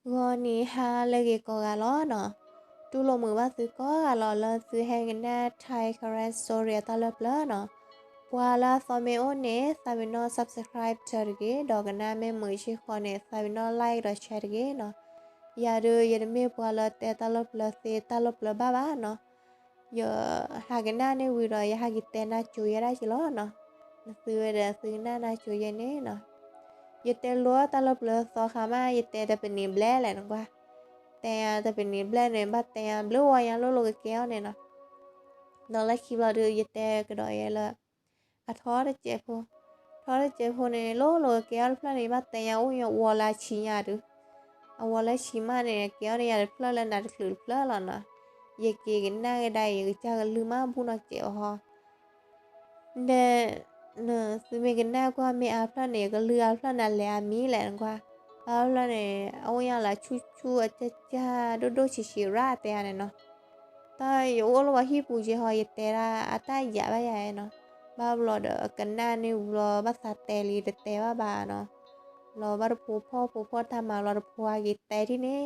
ဂီၤနံၤဟါလၢအဂ့ၤကိးဂၤလီၤနီၤ. တူၢ်လိာ်မုာ်ဘၣ်သုကိးဂၤလီၤ လၢသုဟဲကနၣ် Thai Karen Story အတၢ်လၢပျၢၤနီၤ. ပှၤလၢအသီမ့ၢ်အိၣ်န့ၣ် သးပ့ၤနီၣ် subscribe တၢ်တဂ့ၤ, ဒီးကနၣ်မ့ၢ်မုာ်ဆ့ၣ်ဃီန့ၣ် သးပ့ၤနီၣ် like ဒီး share တဂ့ၤနီၤ. ယၤဒုး ယတမ့ၢ်ပှၤလၢတဲတၢ်လၢပျၢၤသ့ တၢ်လၢပျၢၤဘၣ်ဘၣ်နီၤ. ယဟးကနၣ်န့ၢ်ဝံၤဒီး ယဟးက့ၤတဲနၢ်ကၠိယဲဒၣ်က့ၤလီၤနီၤ. နသုဝဲဒီးသုကနၣ်နၢ်ကၠိယဲန့ၣ်နီၤ. ယတဲလိတၢ်လၢပျၢၤသီခါမး ယတဲတပနံၤဘျဲၣ်လဲၣ်နကွၢ်. တဲညါတပနံၤဘျဲၣ်န့ၣ် ဘၣ်တဲညါဘျုးဝဲညါလိၣ်လိာ်ကကဲအီၤန့ၣ်နီၤ. ဒီးလၢခံဘျီဒုး ယတဲကဒီးယဲလၢ အထီတစဲးဖိ, ထီတစဲးဖိန့ၣ် လိၣ်လိာ်ကကဲအီၤတဖျၢၣ်န့ၣ် ယဘၣ်တဲညါအိၣ်ညီအဝီလၢအဆံညါဒုး, အဝီလၢအဆံမးန့ၣ် ကဲအီၤန့ၣ်ယၤတဖျၢၣ်လၢနၤတချုးတဖျၢၣ်လီၤနီၤ. ယက့ၤကနၣ်ကဒါအံၤ ယကစၢ်ကလုၢ်မးဘူၣ်နီၤစဲးအီၤဟီ ဒီး သုမ့ၢ်ကနၣ်ကွၢ်မ့ၢ်အါဖျၢၣ်န့ၣ် ကလုၢ်အါဖျၢၣ်နၤလဲၤအါမံၤလဲၣ်နကွၢ်. ဘၣ်ဖျၢၣ်န့ၣ် အအိၣ်ညါလၢဆူၣ်ဆူၣ်အကၢ်ကၢ်ဒိၣ်ဒိၣ်ဆံးဆံးရၣ်တဲယၤန့ၣ်နီၤ. တၢ်ယအိၣ်လၢပှၤဟံၣ်ပူၤက့ဟီ ယတဲဒၣ်အတၢ်ယၤဘၣ်ယၤနီၤ. ဘၣ်ဘျီဒီးကနၣ်န့ၢ်ဝံၤလီၤ ဘၣ်သးတဲလံတတဲဘၣ်ဘၣ်နီၤ. လီၤဘၣ်တဖိဖီၣ် ဖိဖီၣ်တၢ်မၤလီၤတဖိအက့ၤတဲဒ်န့ၣ်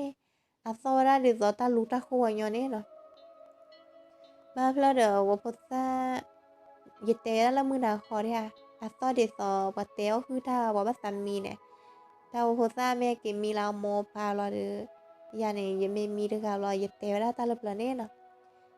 အသီၣ်ဝဲဒၣ်ဒ်သိးတၢ်လူၤတၢ်ဃိဝဲညီန့ၣ်နီၤ. ဘၣ်ဖျၢၣ်ဒီးဝဲဖိသၣ် ယတဲဝဲဒၣ်လၢမုၢ်နၤဃီဒၣ်ဧါ, အသီၣ်ဒ်သိးပှၤတဲအီၣ်ဟုၣ်တၢ်ပှၤဘၣ်သးမံန့ၣ်, တၢ်ဝဲဖိသၣ်မ့ၢ်က့ၤမံလၢအမိၢ်ပၢ်လီၤဒီး, ယၤန့ၣ် ယမ့ၢ်မံတဂၤဘျီ ယတဲဝဲဒၣ်တၢ်လၢပျၢၤန့ၣ်နီၤ.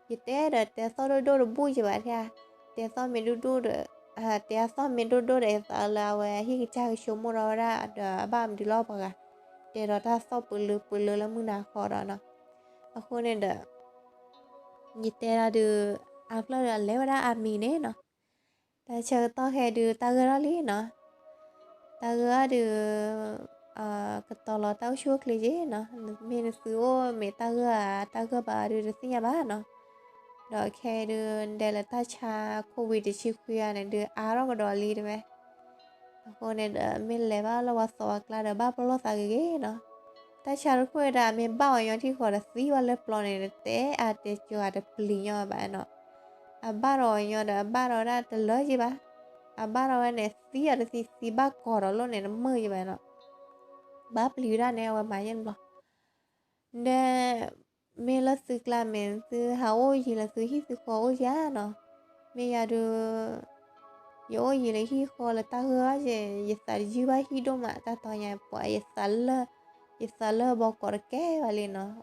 ယတဲဒီးတဲသီၣ်ဒိၣ်ဒိၣ်တဘူၣ်ယဘၣ်ဒၣ်ဧါ, တဲသီၣ်မ့ၢ်ဒိၣ်ဒိၣ်ဒီး, တဲအသီၣ်မ့ၢ်ဒိၣ်ဒိၣ်ဒီး ယသးလၢအဝဲဟံၣ်ကစၢ်ကဆိကမိၣ်ထီၣ်ဝဲဒၣ်ဒီး အဘၣ်မနုၤလီၤပှၤဂၤ, တဲဒီးတၢ်သီၣ်ပၢလၢပၢလၢလၢမုၢ်နၤဃီဒီးနီၤ. အဃိန့ၣ်ဒီး ယတဲဒၣ်ဒုး အါဖျၢၣ်ဒီးအလဲၤဝဲဒၣ်အါမံၤန့ၣ်နီၤ. တၢ်ဆၢကတီၢ်ခဲဒုးတၢ်ဂၢၢ်ထီၣ်လံနီၤ. တၢ်ဂၢၢ်အီၤဒုး ကတီၤလီၤတၢ်အိၣ်ဆူၣ်အိၣ်ချ့က့နီၤ. မ့ၢ်နသုအိၣ်မ့ၢ်တၢ်ဂၢၢ်ဧါ တၢ်ဂၢၢ်ဘၣ်ဒုးတသ့ၣ်ညါဘၣ်နီၤ. ဒီးခဲဒုး ဒဲးလၢတၢ်ဆါ COVID တဆံခွံဂၤန့ၣ်ဒုး အါထီၣ်ကဒီးလံတဝဲ. အဃိန့ၣ်ဒီး မ့ၢ်လဲၤဘၣ်လၢပှၤသီပှၤကျါဒီး ဘၣ်ပလီၢ်သးဂ့ၤဂ့ၤနီၤ. တၢ်ဆါတခိၣ်ဒီး အမ့ၢ်ဘၣ်ဝဲညီထံၣ်ဃီဒီး သံဘၣ်လၢပျီန့ၣ် တတဲအါတဲကၠီၤအါတပျံၤညီဘၣ်နီၤ. အဘၣ်ထီၣ်ဝဲညီဒီး အဘၣ်ထီၣ်ဝဲဒၣ်တလၢက့ဘၣ်. အဘၣ်ထီၣ်ဝဲန့ၣ် သံအီၤတသံသံဘၣ်ကီၤဒီးလိၣ်န့ၣ် တမုာ်က့ဘၣ်နီၤ. ဘၣ်ပျံၤဝဲဒၣ်န့ၣ် အဝဲမၤယဲၢ်တဘျီ ဒီး မ့ၢ်လၢသုကျါမ့ၢ်သုဟးအိၣ်ယံၤလၢသုဟံၣ်သုဃီအိၣ်ဧါနီၤ. မ့ၢ်ယၤဒုး ယအိၣ်ယံၤလၢဟံၣ်ဃီလၢတၢ်ဂၢၢ်အီၤက့ ယသးတယုၢ်ဘၣ်ဟံၣ်ဒိၣ်မး တၢ်တီညါပှၤ ယသးလၢ ယသးလၢဘီကီးတကဲဘၣ်လံနီၤ.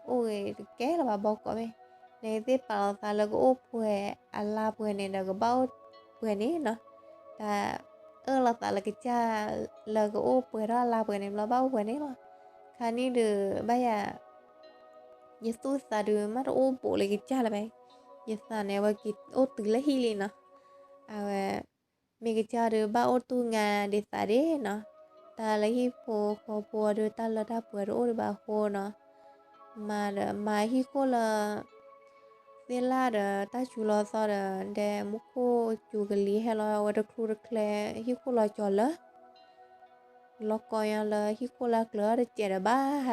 အိၣ်ဂ့ၤတကဲလၢၤဘၣ်ဘီကီးမ့ၢ် နသ့ၣ်ပာ်လီၤသးလၢကအိၣ်ပှဲၤအလါပှဲၤန့ၣ်ဒီး ကဘၣ်အိၣ်ပှဲၤန့ၣ်နီၤ. တၢ်အၢၣ်လီၤသးလၢကစၢ်လၢကအိၣ်ပှဲၤထီၣ်အလါပှဲၤန့ၣ်ဘျီ ဘၣ်အိၣ်ပှဲၤန့ၣ်လီၤ. ခါနံၣ်ဒုး ဘၣ်ယၤ ယသူၣ်သးဒုး မ့ၢ်တအိၣ်ဘူးလၢကစၢ်လၢၤဘၣ်. ယသးန့ၣ် အဝဲက့ၤအိၣ်တုၤလၢဟံၣ်လံနီၤ. အဝဲ မ့ၢ်ကစၢ်ဒုး ဘၣ်အိၣ်တူၢ်ငါဒ်သးဒ့နီၤ. တၢ်လၢဟံၣ်ဖိဃီဖိဒုး တၢ်လၢတၢ်ပှဲၤတအိၣ်ဒံးဘၣ်အဃိနီၤ. မၤဒီးမၤဟံၣ်ခိၣ်လၢ သ့ၣ်လၣ်ဒီးတၢ်စူၤလီၤသီဒီး ဒဲမူခိၣ်စူၤကလံၤဟဲလီၤဝဲတချုးတချဲ ဟံၣ်ခိၣ်လီၤကၠီၤလၢ လီၤကီညါလၢဟံၣ်ခိၣ်လၢကျၢၤတစဲးဒီး ဘၣ်ဟးတူၢ်နးတူၢ်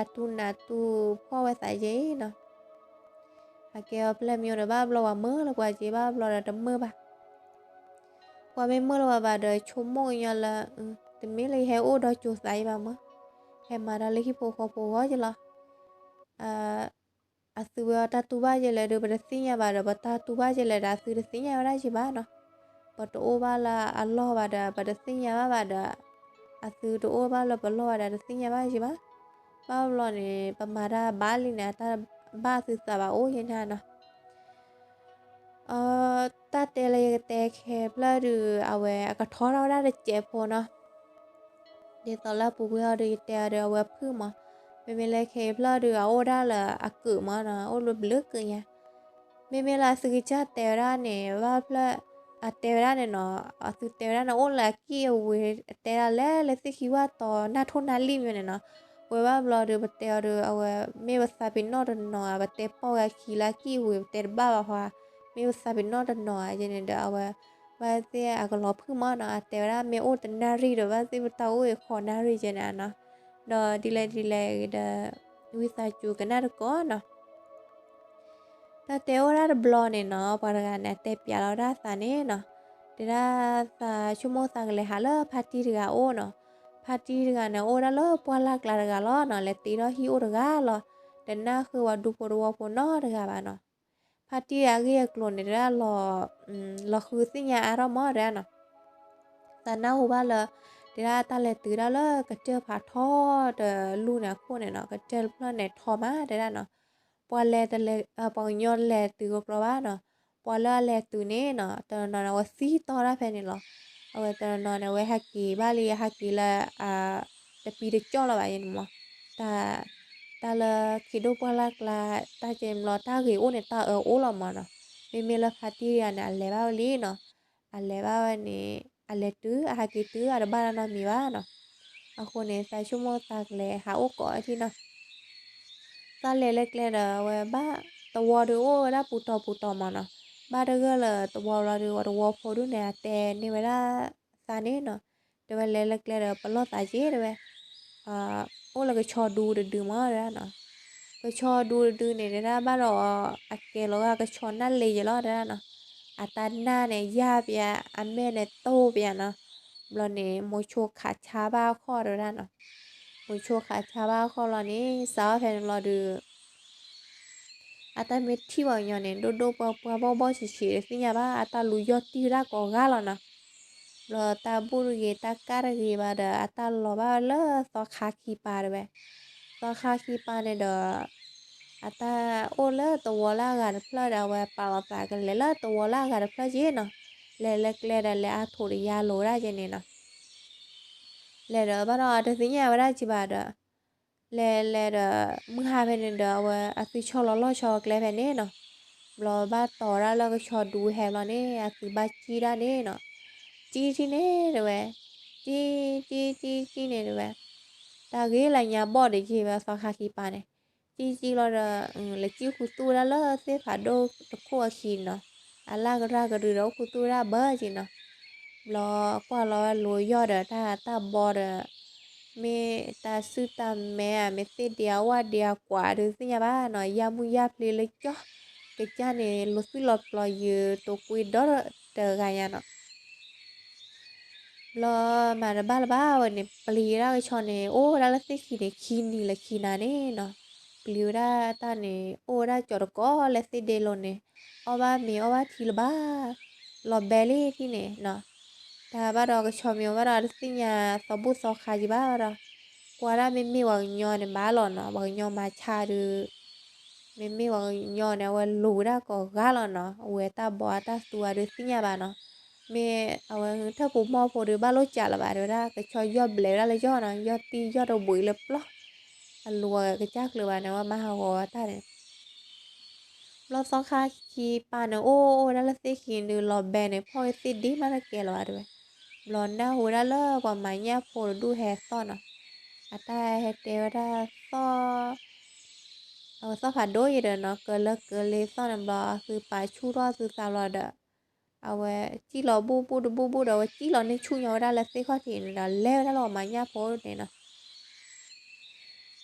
ဖှီၣ်ဝဲသးယဲနီၤ. အကဲအီၤပျဲၢ်မံၤဒီး ဘၣ်ဘျီပှၤမၢလၢပှၤက့ ဘၣ်ဘျီဒီးတမၢဘၣ်. ပှၤမ့ၢ်မၢလၢပှၤဘၣ်ဒီး ဆိကမိၣ်ကညီလၢ တမ့ၢ်လၢယဟဲအိၣ်ဒီးကၠိသးယဘၣ်မၢ, ဟဲမၤတၢ်လၢဟံၣ်ဖိဃီဖိဂီၢ်ယလီၤ. အသုဝဲအီၤတၢ်တူၢ်ဘၣ်ယဲလဲၣ်ဒီး ပတသ့ၣ်ညါဘၣ်ဒီး ပတၢ်တူၢ်ဘၣ်ယဲလဲၣ်ဒီး အသုတသ့ၣ်ညါဝဲဒၣ်ယဘၣ်နီၤ. ပတအိၣ်ဘၣ်လၢအလီၢ်ဘၣ်ဒီး ပတသ့ၣ်ညါဘၣ်ဘၣ်ဒီး အသုတအိၣ်ဘၣ်လၢပလီၢ်ဘၣ်ဒီး တသ့ၣ်ညါဘၣ်ယဘၣ်. ဘၣ်ဘျီန့ၣ် ပမၤတၢ်ဘၣ်လံန့ၣ် တၢ်ဘၣ်သုသးဘၣ်အိၣ်ယဲန့ၣ်နီၤ. တၢ်တဲလၢယကတဲခဲဖျၢၣ်ဒုး အဝဲအကထီထီၣ်ဝဲဒၣ်တစဲးဖိနီၤ. ဒ်သိးလၢပူၤကွံာ်အီၤဒုး ယတဲအီၤဒီး အဝဲဖုၣ်မး, မ့မ့ၢ်လၢခဲအံၤဖျၢၣ်ဒုး အအိၣ်ဒၣ်လၢအကုာ်မးနီၤ, အိၣ်လၢဘျုးကုာ်ညါ. မ့မ့ၢ်လၢအသုကစၢ်တဲဝဲဒၣ်န့ၣ် ဘၣ်ဖျၢၣ် အတဲဝဲဒၣ်န့ၣ်နီၤ, အသုတဲဝဲဒၣ်န့ၣ် အိၣ်လၢအကံၢ်အဝ့ၤ တဲဒၣ်လဲၣ်လၢသ့ၣ်ခံဝၣ်တီ နၢ်ထိၣ်နၢ်လံၣ်မ့ၢ်န့ၣ်နီၤ. ဝဲဘၣ်ဘျီဒီး ပတဲအီၤဒီး အဝဲ မ့ၢ်ပသးပ့ၤနီၣ်တနီၤဧါ, ပတဲပီၢ်ဝဲအခံလၢအကံၢ်အဝ့ၤ ပတဲတဘၣ်ဘၣ်ဃီ, မ့ၢ်ပသးပ့ၤနီၣ်တနီၤဧါန့ၣ်ဒီး အဝဲ ဘၣ်သ့ၣ်အကလီၤဖုၣ်မးနီၤ, အတဲဝဲဒၣ်မ့ၢ်အိၣ်တနၣ်ရံၣ်ဒီး ဘၣ်သ့ၣ်ပတၢ်အိၣ်အံၤဃိးနၣ်ရံၣ်ကဲန့ၣ်နီၤ. ဒီးဒ်လဲၣ်ဒ်လဲၣ်ဒီး ဝံသးစူၤကနၣ်တကိးနီၤ. တၢ်တဲအိၣ်ဒၣ်တဘျီန့ၣ်နီၤ, ပှၤတဂၤန့ၣ် အတဲပျးလီၤဒၣ်သးန့ၣ်နီၤ, တဲဒၣ်သးဆိကမိၣ်သးကလဲၤဟးလၢဖါတံၢ်တဂၤအအိၣ်နီၤ. ဖါတံၢ်တဂၤန့ၣ် အိၣ်ဝဲဒၣ်လၢပှၢ်လၢ်ကျါတဂၤလီၤနီၤ, လဲၤတ့ထီၣ်ဟံၣ်အိၣ်တဂၤလီၤ, တနၢ်ဃုာ်ဝဲဒူဖိတဝီဖိနီတဂၤဘၣ်နီၤ. ဖါတံၢ်အဂ့ၢ်အကျိၤန့ၣ် တဒၣ်လီၤ လီၤဃုသ့ၣ်ညါအါထီၣ်မးတဒၣ်နီၤ. သးနၢ်ဟူဘၣ်လၢ တဲဒၣ်တၢ်လဲၤတုၤဒၣ်လၢကတၢၢ်ဖးထီတလူၢ်န့ၣ်အခိၣ်န့ၣ်နီၤ, ကတၢၢ်တဖျၢၣ်န့ၣ်ထီမး တဲဒၣ်နီၤ. ပှၤလဲၤတလဲၤ ပှၤကညီတလဲၤတုၤကကျီဘၣ်နီၤ. ပှၤလၢအလဲၤတုၤန့ၣ်နီၤ တနီၤနီၤန့ၣ် အဝဲသံတီၢ်တၢ်ဖဲန့ၣ်လီၤ. အဝဲတနီၤနီၤန့ၣ် အဝဲဟဲက့ၤဘၣ်လံ ဟဲက့ၤလၢ တပံတကၠီၣ်လၢၤဘၣ်ယဲန့ၣ်မး. တၢ် တၢ်လၢခံဒိၣ်ပှၢ်လၢ်ကျါ တၢ်ကဲန့ၣ်လီၤ တၢ်ဂ့ၤအိၣ်န့ၣ် တၢ်အၢအိၣ်လီၤမးနီၤ. မ့မ့ၢ်လၢဖါတံၢ်တဂၤန့ၣ် အလဲၤဘၣ်ဝဲလံနီၤ. အလဲၤဘၣ်ဝဲန့ၣ် အလဲၤတုၤ အဟဲက့ၤတုၤ အတဘၣ်တၢ်နီတမံၤဘၣ်နီၤ. အဃိန့ၣ် သးဆိကမိၣ်သးကလဲၤဟးအိၣ်ကိးထံၣ်နီၤ. သးလဲၤလၢကျဲဒီး အဝဲဘၣ်သဝီဒုးအိၣ်ဝဲဒၣ်ပူၤတီၤပူၤတီၤမးနီၤ. ဘၣ်တဂၢၢ်လၢသဝီလီၤဒုး ဝဲသဝီဖိဒုးန့ၣ် အတဲန့ၢ်ဝဲဒၣ်သးန့ၣ်နီၤ. တဲဝဲလဲၤလၢကျဲဒီး ပလီၢ်သးက့ၤတဲဝဲ အိၣ်လၢကဆီဒူတဒုမးတဒၣ်နီၤ. ကဆီဒူတဒုန့ၣ် တဒၣ်ဘၣ်ဒီး အကဲလီၤဂာ်ကဆီနၢ်လ့ယဲလီၤတဒၣ်နီၤ. အတၢ်နၢ်န့ၣ်ယၢ်ပယၤ အမဲာ်န့ၣ်တိၢ်ပယၤနီၤ. ဘျီန့ၣ် မိၤဆိခးဆါဘၣ်အခီၣ်တဒၣ်နီၤ. မိၤဆိခးဆါဘၣ်အခီၣ်လီၤန့ၣ် စးထီၣ်ဖဲန့ၣ်လီၤဒုး အတၢ်မ့ၢ်ထံၣ်ပှၤကညီန့ၣ် ဒိၣ်ဒိၣ်ပှၢ်ပှၢ်ဘီၣ်ဘီၣ်ဆံးဆံးတသ့ၣ်ညါဘၣ် အတၢ်လူၤယီၢ်တံၢ်ဝဲဒၣ်ကိးဂၤလီၤနီၤ. ဘျီတၢ်ဘူၣ်တဂ့ၤ တၢ်ကၢ်တဂ့ၤဘၣ်ဒီး အတၢ်လီၤဘၣ်လၢသီခါခံပၤတဲဝဲ. သီခါခံပၤန့ၣ်ဒီး အတၢ်အိၣ်လၢသဝီလၢအဂၤတဖျၢၣ်ဒီး အဝဲပာ်လီၤသးကလဲၤလၢသဝီလၢအဂၤတဖျၢၣ်က့နီၤ. လဲၤလၢကျဲဒီး လဲၤအါထိးတယါလိၤဝဲဒၣ်က့န့ၣ်နီၤ. လဲၤဒီးဘၣ်ဒီးတသ့ၣ်ညါဝဲဒၣ်က့ဘၣ်ဒီး လဲၤလဲၤဒီး မုၢ်ဟါဖဲန့ၣ်ဒီး အဝဲအသုဆီလီၤလီၢ်ဆီကျဲဖဲန့ၣ်နီၤ. ဘျီဘၣ်တီၤဒၣ်လၢကဆီဒူဟဲဘျီန့ၣ် အသုဘၣ်ကံၣ်ဒၣ်န့ၣ်နီၤ. ကံၣ်ထံၣ်န့ၣ်တဲဝဲ, ကံၣ်ကံၣ်ကံၣ်ကံၣ်န့ၣ်တဲဝဲ, တၢ်ဂ့ၤလၢညါဘီၣ်ဒီးယ့ၢ်ဝဲသီခါခံပၤန့ၣ်, ကံၣ်ကံၣ်လီၤဒီး လဲၤကံၣ်ဃုသူၣ်ဝဲဒၣ်လၢသ့ၣ်ဖးဒိၣ်တခိၣ်အခံနီၤ, အလၢ်ကရၢ်ကရုဒီးအိၣ်ဃုသူၣ်ဝဲဒၣ်ဘၢက့နီၤ. ဘျီကွၢ်လီၤဝဲလူၤယီၢ်ဒီးတၢ်တၢ်ဘီဒီး မ့ၢ်တၢ်စုတၢ်မဲဧါ မ့ၢ်သ့ၣ်ဒ့အဝၣ်ဒ့အကွးဒုးသ့ၣ်ညါဘၣ်နီၤ, ယၢ်မုၢ်ယၢ်ဖျ့လၢကၠီ, ကစၢ်န့ၣ် လီၤသွံၣ်လီၤပျီယုာ်တိာ်ကွံာ်ဒီတဂၤညါနီၤ. ဘျီမၤတဘၣ်လၢၤဘၣ်ဝဲန့ၣ် ပျံၤဝဲဒၣ်ကဆီန့ၣ် အိၣ်ဝဲဒၣ်လၢသ့ၣ်ခံန့ၣ် ခံနံၤလၢခံနၤန့ၣ်နီၤ, ပျံၤဝဲဒၣ်တၢ်န့ၣ် အိၣ်ဝဲဒၣ်ကၠီၤတကိးလၢသ့ၣ်ဒ့လိၤန့ၣ်, အီၣ်ဘၣ်မ့ၤအီၣ်ဘၣ်ထံလၢၤဘၣ်, လီၤဘဲလံထံၣ်န့ၣ်နီၤ. တၢ်ဘၣ်ဒီးကဆီမ့ၤအီၣ်ဘၣ်ဒီးတသ့ၣ်ညါသီဘူၣ်သီခါယံၤဘၣ်ဘၣ်ဒီး, ကွၢ်ဒၣ်မ့မ့ၢ်ပှၤကညီန့ၣ်ဘၣ်လီၤနီၤ, ပှၤကညီမၤဆါဒုး မ့မ့ၢ်ပှၤကညီန့ၣ် အဝဲလူၤဝဲဒၣ်ကိးဂၤလီၤနီၤ, အဝဲတၢ်ဘီအတၢ်သူအဒုးသ့ၣ်ညါဘၣ်နီၤ, မ့ၢ်အဝဲထၢၣ်ပူၤမီၢ်ဖိဒုးဘၣ်လိၣ်ကးလၢၤဘၣ် တဲဝဲဒၣ်, ကဆီယီၢ်ဘျဲးဝဲဒၣ်လၢယီၢ်နီၤ, ယီၢ်တံၢ်ယီၢ်တဘှံးလၢပျီ, အလူၤဝဲကစၢ်ကျၢၤဘၣ်န့ၣ် အဝဲမၤဟးဂီၤဝဲတၢ်န့ၣ် ဘျီသီခါခံပၤန့ၣ် အိၣ်အိၣ်ဝဲဒၣ်လၢသ့ၣ်ခံဒုး လီၤဘဲန့ၣ် ဖီၣ်ဝဲသ့ၣ်ဒ့မးတကဲလၢၤဘၣ်တဲဝဲ, ဘျီနၢ်ဟူဝဲဒၣ်လၢပှၤမၤညၣ်ဖိတဒူၣ်ဟဲသီၣ်နီၤ, အတၢ်ဟဲတဲဝဲဒၣ်သီၣ် အဝဲသီၣ်ဖးဒိၣ်ယံၤဒီးနီၤ, ကလၢကလ့သီၣ်န့ၣ်ဘျီ အသုပာ်ဆူၣ်ထီၣ်သုသးဘျီဒီး အဝဲစံၣ်လီၤဘူၣ်ဘူၣ်တဘူၣ်ဘူၣ်ဒီး အဝဲစံၣ်လီၤန့ၢ်ဆူၣ်ညီဝဲဒၣ်လၢသ့ၣ်ခီၣ်ထံးန့ၣ်ဒီး လဲၤဝဲဒၣ်လၢပှၤမၤညၣ်ဖိန့ၣ်နီၤ.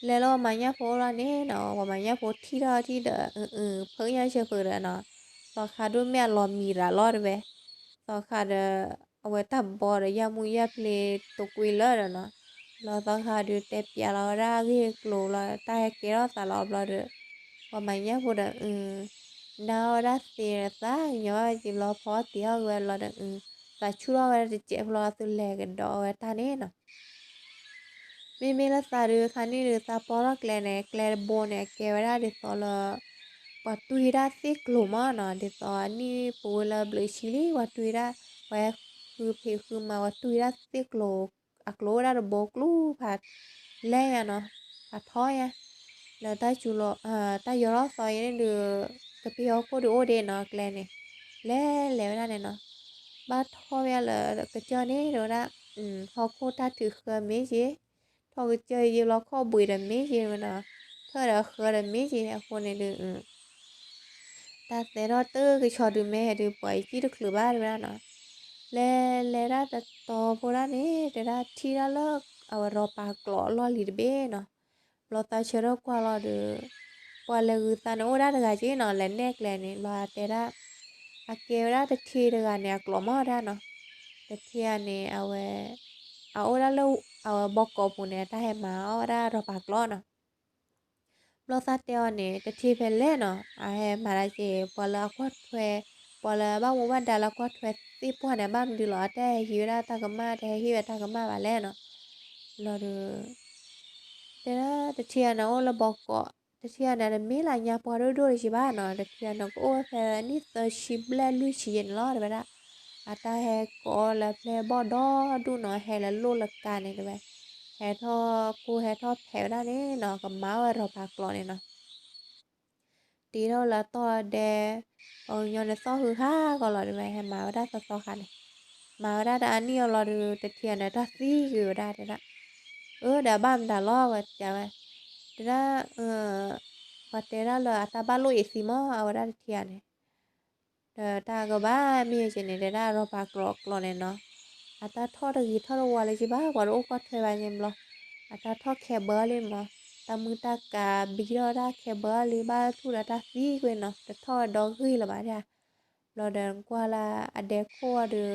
လဲၤလၢပှၤမၤညၣ်ဖိလီၤန့ၣ်နီၤ, ပှၤမၤညၣ်ဖိထံၣ်ထီၣ်ထံၣ်ဒီး အ ဖုညါဆၢဖုဒီးနီၤ, သီခါဒိၣ်မ့ၢ်အလီၤမံၤရၤလီၤတဲဝဲ, သီခါဒီး အဝဲတၢ်ဘီဒီးယၢ်မူယၢ်ဖျ့တိာ်ကွံာ်လၢာ်ဒီးနီၤ, ဘျီသီခါဒုးတဲပျးလီၤဝဲဒၣ်အဂ့ၢ်အကျိၤလီၤ တၢ်ဟဲကဲထီၣ်သးလီၤဘျီဒီး ပှၤမၤညၣ်ဖိဒီး အ နါအီၣ်ဝဲဒၣ်သ့ဒီးသးကညီၤဘၣ်က့ၤဘျီ ဖီအီၣ်တ့ၤအီၣ်က့ၤဝဲဘျီဒီး သးဆူၣ်ထီၣ်ဝဲဒၣ်တစဲးဖိလီၤ သုလဲၤကဒီးဝဲတၢ်န့ၣ်နီၤ. မ့မ့ၢ်လၢသးဒုးခါန့ၣ်ဒုး သးပီထီၣ်ကျဲန့ၣ် ကျဲတဘိန့ၣ် အကဲဝဲဒၣ်ဒ်သိးလၢ ပှၤတွံၢ်ဒၣ်သ့ၣ်ကျိၤမးနီၤ, ဒ်သိးအနံၣ်ပူၤဝဲလၢဘျုးဆံလံ ပှၤတွံၢ်ဒၣ် ပှၤဃုဖံးဃုမၤ ပှၤတွံၢ်ဒၣ်သ့ၣ်ကျိၤ အကျိၤဝဲဒၣ်တဘိကျူဖး လဲၢ်ညါနီၤ, ဖးထီညါ လၢတၢ်စူၤလီၤ တၢ်ယီၤထီၣ်သီအံၤန့ၣ်ဒုး ကပ့ၤဟီၣ်ခိၣ်ဒုးအိၣ်ဒ့နီၤ ကျဲန့ၣ် လဲၤလဲၤဝဲဒၣ်န့ၣ်နီၤ, ဘၣ်ထီၣ်ဝဲလၢကစၢၢ်န့ၣ် တဲဝဲဒၣ် ဟီၣ်ခိၣ်တၢ်ထုးဃၢမ့ၢ်က့ၤ, ထီၣ်ကစၢၢ်ယ့ၢ်ဘျီခီၣ်ဘှံးဒီးမ့ၢ်က့ၤဝဲနီၤ, ထၢၣ်ဒီးဃၢဒီးမ့ၢ်က့ၤ အဃိန့ၣ်ဒုး တၢ်သဲထီၣ်တကဆီဒုးမ့ၢ်ဟဲဒုး ပှၤအံၤကံၣ်တချုးဘၣ်တဲဝဲဒၣ်နီၤ, လဲၤလဲၤဒၣ်တတီၤဖိဒၣ်န့ၣ် တဲဒၣ်ထံၣ်ဒၣ်လၢ အဝဲရီပၤကျိးအလီၢ်လံၤတဘ့ၣ်နီၤ, ဘျီသးဆၢထၢၣ်ကွၢ်လီၤဒီး ပှၤလဲၤဂုာ်သးန့ၣ်အိၣ်ဒၣ်တဂၤက့နီၤ လဲၤနဲၣ်ကျဲန့ၣ် ဘျီတဲဒၣ် အကဲဝဲဒၣ်တထ့တဂၤန့ၣ် အကျိးမးဒၣ်နီၤ, တထ့ဂၤန့ၣ် အဝဲ အအိၣ်ဒၣ်လၢ အဝဲဘီကီးပူၤန့ၣ် အတၢ်ဟဲမၤအီၣ်ဝဲဒၣ်ရီၤဖးကျိးနီၤ. ဘျီသးတဲအီၤန့ၣ် တထံၣ်ဖဲလဲၣ်နီၤ, အဟဲမၤဒၣ်က့ၤ ပှၤလၢအကွၢ်ထွဲ, ပှၤလၢအဘၣ်မူဘၣ်ဒါလၢကွၢ်ထွဲသ့ၣ်ပှၢ်န့ၣ် အဘၣ်မနုၤလီၤ, အတၢ်ဟဲဟံးဝဲဒၣ်တၢ်ကမၣ် တဟဲဟ့ၣ်ဝဲတၢ်ကမၣ်ဘၣ်လဲၣ်နီၤ. လီၤဒီး တဲဒၣ်တထံၣ်အန့ၣ်အိၣ်လၢဘီကီး, တထံၣ်အန့ၣ်တမ့ၢ်လၢညါပှၤဒိၣ်ဒိၣ်တယံၤဘၣ်နီၤ, တထံၣ်အန့ၣ်ကအိၣ်ဖဲနံၣ်သၢဆံဘျဲၣ်လွံၢ်ဆံယဲၢ်န့ၣ်လီၤ တဲဝဲဒၣ်. အတၢ်ဟဲကိးလၢပျဲၢ်ဘီၣ်ဒီဒူၣ်နီၤ, ဟဲလၢလိၣ်လၢကါန့ၣ်တဲဝဲ, ဟဲထီၣ်ကိၢ်ဟဲထီၣ်ဖဲးဝဲဒၣ်န့ၣ်နီၤ, ကမၤဝဲရီၤဖးကျိးန့ၣ်နီၤ. တ့ထီၣ်လၢအတီၢ်ဒဲ, ပှၤကညီန့ၣ်သီၣ်ဟုဟးကီးလီၤတဲဝဲ, ဟဲမၤဝဲဒၣ်သီသီခါန့ၣ်, မၤဝဲဒၣ်ဒီးအနံၣ်အလီၤဒီး တထံၣ်အန့ၣ်တၢ်သံကွံာ်ဝဲဒၣ်တဲဒၣ်. အၢ ဒီးအဘၣ်မတၤလီၤဝဲတဲဝဲ, တဲဒၣ် ပှၤတဲဒၣ်လၢအတၢ်ဘၣ်လိၣ်အံၤသံမး အဝဲဒၣ်တထံၣ်အန့ၣ်, ဒီးတၢ်ကဘၣ်မ့ၢ်က့ၤန့ၣ် တဲဒၣ်ရီၤဖးကျိးကျိးန့ၣ်နီၤ, အတၢ်ထီၣ်တဂ့ၤထီၣ်တဝါလၢၤဘၣ်, ပှၤတအိၣ်ကွၢ်ထွဲဘၣ်န့ၣ်ဘျီ, အတၢ်ထီၣ်ခဲဘၢလံမး, တၢ်မုၢ်တၢ်ကးဘံထီၣ်ဒၣ်ခဲဘၢလံ ဘၣ်ထူၣ်ဒီးတၢ်သံကွံာ်နီၤ, တထီၣ်ဝဲဒီဂ့ၢ်လၢၤဘၣ်ဒၣ်. ဘျီဒီးကွၢ်လၢအဒဲခိၣ်အီၤဒီး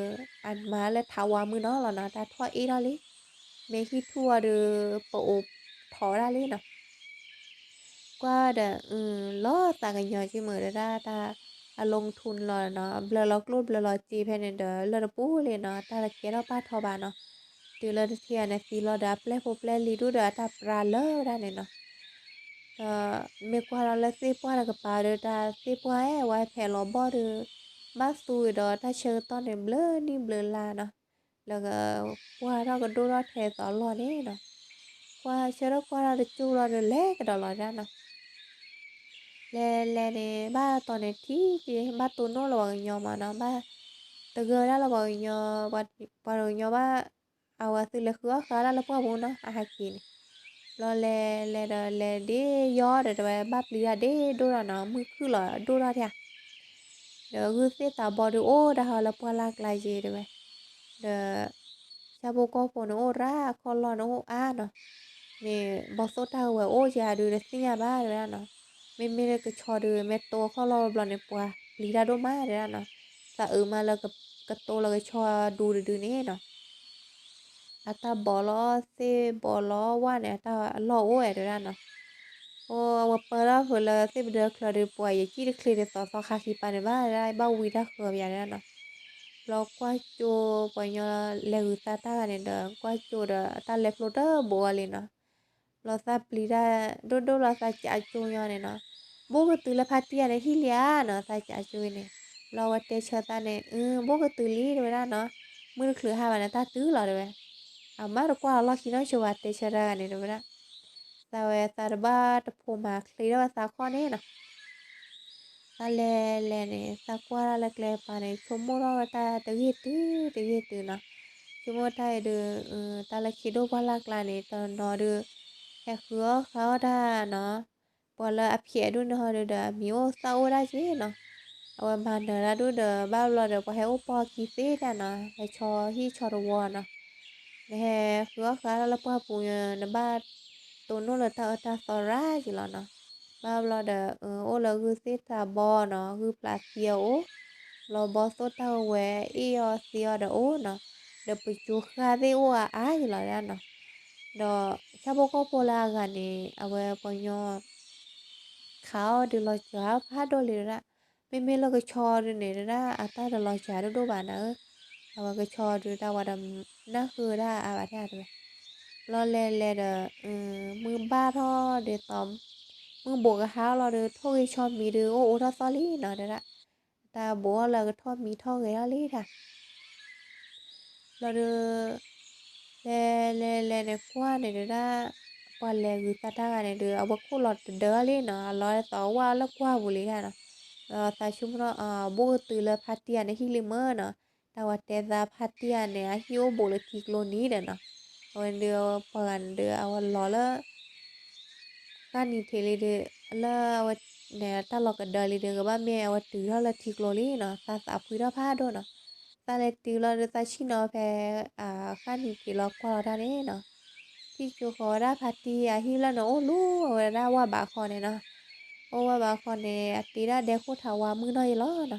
အမၤလၢထးဝါမုၢ်နီၤလီၤနီၤ, တၢ်ထီၣ်အ့ၣ်ထီၣ်လံ, မ့ၢ်ဟံၣ်ထူၣ်အီၤဒီး ပအိးထီၣ်ဝဲဒၣ်လံနီၤ. ကွၢ်ဒီး လီၤသးကညီၤက့မုာ်တဲဒၣ်တၢ်အလိထူန့ၣ်လီၤနီၤ, ဘျၢလီၤကျိၣ်ဘျၢလီၤစ့ဖဲန့ၣ်ဒီး လၢတပူၤလံနီၤ, တၢ်တကဲထီၣ်ပာ်ထီၣ်ဘၣ်နီၤ. တုၤလၢတထံၣ်အန့ၣ်သံလီၤဒီး အပျဲၢ်ဖိပျဲၢ်လံၤဒူၣ်ဒီးအတၢ်ပြါလၢာ်ဝဲဒၣ်န့ၣ်နီၤ. ဒီးမ့ၢ်ကွၢ်လီၤလၢသ့ၣ်ပှၢ်တကပၤဒီး တၢ်သ့ၣ်ပှၢ်အဲၣ်ဝဲဖဲးလီၤဘီၣ်ဒီး ဘၣ်သူဝံၤဒီးတၢ်ဆၢကတီၢ်န့ၣ် ဘျၢနံၣ်ဘျၢလါနီၤ, လၢကကွၢ်ထီၣ်ကဒိၣ်ထီၣ်ထဲသိးလီၢ်န့ၣ်နီၤ. ကွၢ်ဆၢထၢၣ်ကွၢ်ထီၣ်တကၠိလီၤဒီး လဲၤကဒီးလီၤဒၣ်နီၤ. လဲၤလဲၤန့ၣ် ဘၣ်တတီၤန့ၣ်ထံၣ်က့ၤ ဘၣ်တိၢ်နီၣ်လၢပှၤကညီမးနီၤ, ဘၣ်တဂၢၢ်ဝဲဒၣ်လၢပှၤကညီ, ပှၤတကညီဘၣ်, အဝဲသုလဲၤဃုအီၣ်ဃာ်ဒၣ်လၢပှၢ်ပူၤနီၤ အဟဲက့ၤန့ၣ်. ဘျီလဲၤလဲၤဒီးလဲၤဒ်ယီဒီးတဲဝဲ ဘၣ်ပျံၤတၢ်ဒ်ဒိၣ်ထီၣ်နီၤ, မုၢ်ခုၣ်လီၤဒိၣ်ထီၣ်ထံဧါ. ဒီးဂုၢ်သ့ၣ်သးဘီဒုးအိၣ်ဒၣ်ဟီလၢပှၢ်လၢ်ကျါယ့ၤတဲဝဲ, ဒီး ဆၣ်ဖိကီၢ်ဖိန့ၣ်အိၣ်ရၣ် အခီၣ်လီၢ်န့ၣ်အိၣ်အါနီၤ, မ့ၢ်ဘီသိၣ်တၢ်ဂဲၤဝဲအိၣ်က့ၤဧါဒုး တသ့ၣ်ညါဘၣ်တဲဝဲဒၣ်နီၤ. မ့မ့ၢ်လၢကဆီဒုး မ့ၢ်တိအခီၣ်လီၢ်ဘျီန့ၣ် ပှၤပျံၤတၢ်ဒိၣ်မးတဲဒၣ်နီၤ, သးအုးမးလၢကတိလၢကဆီဒူတဒုန့ၣ်နီၤ. အတၢ်ဘီလီၤသ့ၣ်ဘီလီၤဝၣ်န့ၣ် အတၢ်လီၢ်အိၣ်ဝဲတဲဒၣ်နီၤ. အိၣ်အဝဲပၢထီၣ်ဖုးလၢသ့ၣ်ပဒၢချၢဒီး ပှၤယကံၣ်တချ့ဒ်သိးသီခါခံပၤန့ၣ်ဘၣ်တဲဒၣ်, ဘၣ်ဝံတၢ်ဃၢၤပယါတဲဒၣ်နီၤ. ဘျီကွၢ်ကၠိ ပှၤကညီလဲၤဂုာ်သးတၢ်ဂၤန့ၣ်ဒီး ကွၢ်ကၠိဒီး အတၢ်လဲၤဖျိတဘိအီၤလံနီၤ. ဘျီသးပျံၤတၢ်ဒိၣ်ဒိၣ်လီၤ သးကးကၠိညီန့ၣ်နီၤ. ဘိၣ်ကတုၤလၢဖါတံၢ်ယၤန့ၣ်ဟံၣ်လံဧါနီၤ သးကးကၠိန့ၣ်. ဘျီဝဲတဲဆၢသးန့ၣ် အၢ ဘိၣ်ကတုၤလံတဲဝဲဒၣ်နီၤ, မုၢ်တချုးဟါဘၣ်န့ၣ် တၢ်တုၤလီၤတဲဝဲ. အမ့ၢ်တကွၢ်လီၤလီၢ်ခံနီတစိၤဘၣ် တဲဆၢတၢ်ဂၤန့ၣ်တဲဝဲဒၣ်. သးဝဲသးတဘၣ်တဖိးမၤချ့ထီၣ်ဝဲသးခီၣ်န့ၣ်နီၤ. သးလဲၤလဲၤန့ၣ် သးကွၢ်ထီၣ်လၢကျဲကပၤန့ၣ် ဆိကမိၣ်ထီၣ်ဝဲတၢ်တဂ့ၢ်တုၤတဂ့ၢ်တုၤနီၤ. ဆိကမိၣ်တၢ်အံၤဒီး တၢ်လၢခံဒိၣ်ပှၢ်လၢ်ကျါန့ၣ် တနီၤဒီး ဟဲဃုအီၣ်ဃာ်အီၣ်တၢ်နီၤ. ပှၤလၢအဖျဲးဒိၣ်န့ၢ်ဟီဒုးဒီး အမံၤအိၣ်သၣ်အိၣ်ဒၣ်က့နီၤ. အဝဲမၤနၢၤတၢ်ဒိၣ်ဒီး ဘၣ်ဘျီဒီး ပှၤဟဲအိၣ်ပိာ်ခံသ့ဒၣ်နီၤ, ဟဲဆီဟံၣ်ဆီတဝီနီၤ. နဟဲဃုအီၣ်ဃာ်တၢ်လၢပှၢ်ပူၤ နဘၣ်တိၢ်နီၣ်လၢတၢ်အၢတၢ်သီရၣ်က့လီၤနီၤ. ဘၣ်ဘျီဒီး အိၣ်လၢဂုၢ်သ့ၣ်တၢ်ဘီနီၤ, ဂုၢ်ဖျးသံအအိၣ်, လီၤဘီသိၣ်တၢ်ဝဲအ့ၣ်အီၤသံအီၤဒီးအိၣ်နီၤ, ဒီးပစိၤဃၢ်သ့ၣ်အိၣ်အါအါက့လီၤဒၣ်နီၤ. ဒီးဆၣ်ဖိကီၢ်ဖိလၢအဂၤန့ၣ် အဝဲပှၤကညီ ခးအီၣ်ဒုးလီၤစှၤဖးဒိၣ်လံဒၣ်. မ့မ့ၢ်လၢကဆီဒုးန့ၣ်ဒၣ် အတၢ်တလီၤစှၤဒိၣ်ဒိၣ်ဘၣ်နၤဧၢ. အဝဲကဆီဒုးတၢ်ဝဲဒီး နၢ်ဃုဒၣ်အါဘၣ်တဲတဲဝဲ. ဘျီလဲၤလဲၤဒီး မုၢ်ဘၣ်ထီၣ်ဒ်သိး မုၢ်ဘိးကဟါလီၤဒီး ထိၣ်ဂ့ၤဆီမံၤဒုး အိၣ်အိးထီၣ်သီလံနီၤတဲဒၣ်. တၢ်ဘိးအီၣ်လၢကထီၣ်မံၤထီၣ်ဂဲၤထီၣ်လံတၢ် ဘျီဒီး လဲၤလဲၤလဲၤန့ၣ်ကွၢ်န့ၣ်ဒၣ် ပှၤလဲၤဂုာ်သးတၢ်ဂၤန့ၣ်ဒီး အဝဲခိၣ်လီၤတဒၢလံနီၤ, အလီၤဒ်သိးဝၣ်လၢကွၢ်ပူၤလံတၢ်နီၤ. ဒီးသးဆိကမိၣ်ထီၣ် ဘိၣ်ကတုၤလၢဖါတံၢ်ယၤန့ၣ်ဟံၣ်လံမ့ၢ်နီၤ, တၢ်ဝဲတဲသးဖါတံၢ်ယၤန့ၣ် အဟံၣ်အိၣ်ဘူးလၢထံကျိနံၤဒီးနီၤ. အဝဲန့ၣ်ဒီးပှၤဂၤန့ၣ်ဒီး အဝဲလီၤလၢ ဃၣ်နံၤထံးလံဒီး လၢအဝဲန့ၣ် တၢ်လီၤကဒၢလံဒီး ကဘၣ်မ့ၢ်အဝဲတုၤထီၣ်လၢထံကျိလံနီၤ, သးသးဖှံထီၣ်ဖးဒိၣ်နီၤ. သးလဲၤတုၤလီၤဒီး သးဆ့ၣ်နီၤဖဲ ဃၣ်နံၤထံးလီၤကွၢ်လီၤတၢ်န့ၣ်နီၤ, ထံၣ်ကၠိဃီၤဝဲဒၣ်ဖါတံၢ်အဟံၣ်လၢန့ၣ် အိၣ်လူၤဝဲဒၣ်ဝၣ်ဘးခီန့ၣ်နီၤ, အိၣ်ဝၣ်ဘးခီန့ၣ် အတ့ဒၣ်ဒဲခိၣ်ထးဝါမုၢ်နီၢ်ယံၤလီၤနီၤ.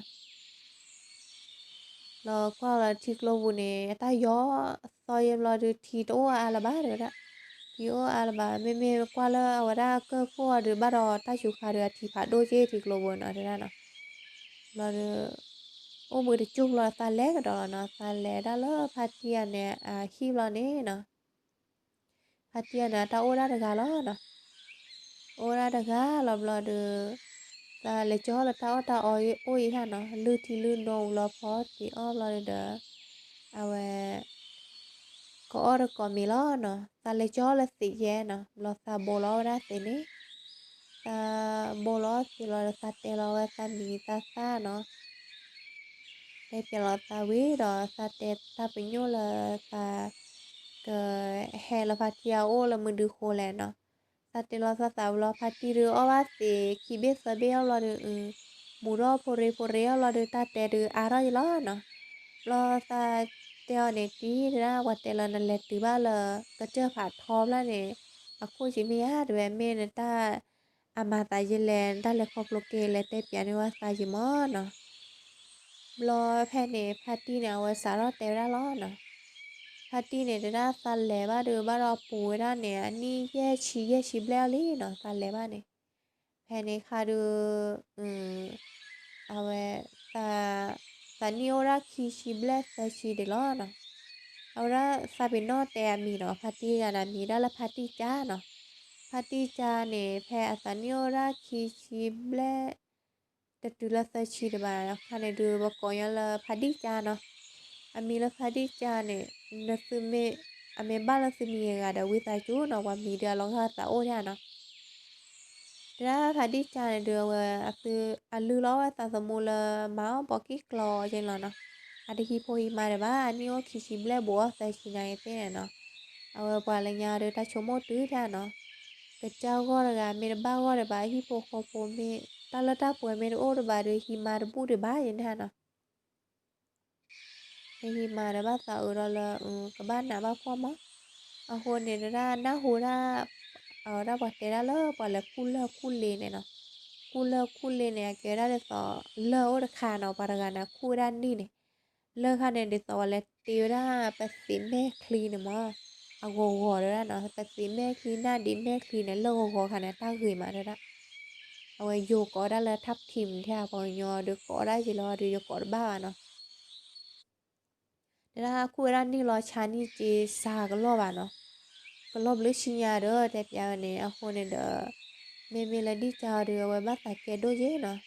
လီၤကွၢ်လီၤထံကျိပူၤန့ၣ် အတၢ်ယီၤ သီယဲဘျီဒုး ထံတအိၣ်အါလၢၤဘၣ် တဲဝဲဒၣ်. ထံအိၣ်အါလၢၤဘၣ် မ့မ့ၢ်ကွၢ်လၢအဝဲဒၣ်ကၢၢ်ခိၣ်အီၤဒုး ဘၣ်ဒီးတၢ်စူၤခါဒုး အထံဖးဒိၣ်က့ထံကျိဘိနီၤ တဲဒၣ်နီၤ. ဘျီဒုး အိၣ်ဘှံးတကၠိၢ်ဘျီ သးလဲၤကဒီးလီၤနီၤ. သးလဲၤဒၣ်လၢဖါတံၢ်အန့ၣ် အဟံၣ်ဘျီန့ၣ်နီၤ. ဖါတံၢ်အန့ၣ် အတၢ်အိၣ်ဒၣ်တဂၤလီၤနီၤ. အိၣ်ဒၣ်တဂၤလီၤဘျီဒုး သးလဲၤကၠီလၢတၢ်အီၣ်တၢ်အီအိၣ်အံၤဟါနီၤ. လုၢ်ထံလုၢ်နိဝံၤလီၤ ဖီတံၢ်အီၣ်ဘျီဒုးဒီး အဝဲ ကအီၣ်တကိးမ့ၤလီၤနီၤ. သးလဲၤကၠီလၢသ့ၣ်ယဲနီၤ. ဘျီသးဘိးလီၤဝဲဒၣ်သ့ၣ်န့ၣ် သးဘိးလီၤသ့ၣ်လီၤဒီး သးတဲလီၤဝဲသးမံၤသးသၣ်နီၤ. တဲပၠးလီၤသးဝံၤဒီး သးတဲတၢ်ပညိၣ်လၢသး ကဟဲလၢဖါတံၢ်အအိၣ်လၢမုၢ်ဒုဃိလဲၣ်နီၤ. သးတဲလီၤသးသးဝံၤလီၤ ဖါတံၢ်ဒုးအီၣ်ဘၣ်သ့ၣ်ခံဘ့ၣ်သၢဘ့ၣ်အီၣ်ဘျီဒုး မူၤထီၣ်ဖိရ့ဖိရ့အီၣ်ဘျီဒုး တၢ်တဲဒုးအါထီၣ်ယလီၤနီၤ. ဘျီသးတဲအီၤန့ၣ် တံၢ်တဲဒၣ် ပှၤတဲလၢနလဲၤတုၤဘၣ်လၢ ကစၢၢ်ဖးထီဖျၢၣ်န့ၣ် အခိၣ်က့မ့ၢ်ဧါ တဲဝဲ မ့ၢ်နတၢ် အမၤသးယလဲၣ် နတၢ်လဲၤခီဖျိက့ၤ လဲၤတဲပၠးန့ၢ်ဝဲသးယံၤမၢ်နီၤ. ဘျီဖဲန့ၣ် ဖါတံၢ်န့ၣ် အဝဲစးထီၣ်တဲဝဲဒၣ်လီၤနီၤ. ဖါတံၢ်န့ၣ် တဲဒၣ်သးလဲၤဘၣ်ဒုး ဘၣ်ဒီးပူၤဝဲဒၣ်န့ၣ် အနံၣ်ယဲၢ်ဆံယဲၢ်ဆံဘျဲၣ်အီၤလံနီၤ သးလဲၤဘၣ်န့ၣ်. ဖဲန့ၣ်ခါဒုး အဝဲ သးနံၣ်အိၣ်ဒၣ်ခံဆံဘျဲၣ်သၢဆံဒံးလီၤနီၤ. အဝဲဒၣ်သးပ့ၤနီၣ်တဲအမံၤနီၤ ဖါတံၢ်ယၤန့ၣ် အမံၤဒၣ်လၢဖါတံၢ်ကါနီၤ. ဖါတံၢ်ကါန့ၣ် ဖဲအသးနံၣ်အိၣ်ဒၣ်ခံဆံဘျဲၣ် တတုၤလၢသၢဆံဒံးဘၣ် ခါန့ၣ်ဒုး ပကိးညီလၢဖါတံၢ်ကါနီၤ. အမံၤလၢဖါတံၢ်ကါန့ၣ် နသုမ့ၢ် အမ့ၢ်ဘၣ်လၢသုမံၤဂၤဒီး ဝံသးစူၤနီၤ ပှၤမံၤဒုးအလီၤဂာ်သးအိၣ်ဒၣ်နီၤ. တဲဒၣ်ဖါတံၢ်ကါန့ၣ်ဒုး အဝဲအသုအလုၢ်လီၤဝဲသးသမူလၢမၤအီၣ်ဘီကံၢ်ကျီက့လီၤနီၤ. အတဟံးဖိဟံးမါဒံးဘၣ် အနံၣ်အိၣ်ခံဆံဘျဲၣ်ဘူးအီၣ်သၢဆံညါအံၤသ့ၣ်န့ၣ်နီၤ. အဝဲပှၤလၢညါဒုးတၢ်ဆိကမိၣ်တုၤဒၣ်နီၤ. ကစၢ်ဂီၢ်တဂၤမ့ၢ်တဘၣ်ဂီၢ်ဒံးဘၣ် ဟံၣ်ဖိဃီဖိမ့ၢ် တၢ်လၢတၢ်ပှဲၤမ့ၢ်တအိၣ်ဒံးဘၣ်ဒီး ဟံးမါတဘူၣ်ဒံးဘၣ်ယန့ၣ်နီၤ. နဟံးမါဒီးဘၣ်သးအုးဒီးလၢ ကဘၣ်နးဘၣ်ဖှီၣ်မး. အဃိန့ၣ် တဒၣ်နၢ်ဟူဒၣ် အဝဲဒၣ်ပှၤတဲဒၣ်လၢပှၤလဲၤခူၣ်လၢၢ်ခူၣ်လ့န့ၣ်နီၤ. ခူၣ်လၢၢ်ခူၣ်လ့န့ၣ် အကဲဝဲဒၣ်ဒ်သိး လၢၢ်အိၣ်တခါနီၤ ပှၤတဂၤန့ၣ်ခူၣ်ဝဲဒၣ်န့ၣ်န့ၣ် လၢၢ်ခါန့ၣ် ဒ်သိးပှၤလဲၤတ့ဝဲဒၣ်ပသ့ၣ်မဲာ်ချံန့ၣ်မး အဂီၤဂီၤတဲဝဲဒၣ်နီၤ. ပသ့ၣ်မဲာ်ချံ နၢ်ဒံးမဲာ်ချံန့ၣ် လၢၢ်ဂီၤဂီၤခါန့ၣ် တၢ်ဂ့ၤမးတဲဝဲဒၣ်. အဝဲယိၤကိးဒၣ်လၢ ထၢၣ်ထံး မ့ၢ်ထဲ ပှၤကညီဒုးကိးဒၣ်ယံၤလီၤဒီး ယကိးတဘၣ်ဘၣ်နီၤ. တဲဒၣ်ခူၣ်ဝဲဒၣ်န့ၣ်လီၤ ဆါန့ၢ်က့ၤစှၤကလီၢ်ဘၣ်နီၤ. ကလီၢ်ဘျုးဆံညါဒီး တဲပၠးဝဲန့ၣ် အဃိန့ၣ်ဒီး မ့မ့ၢ်လၢဒံၣ်ကါအီၤဒီး အဝဲဘၣ်သးကဲဒိၣ်က့နီၤ.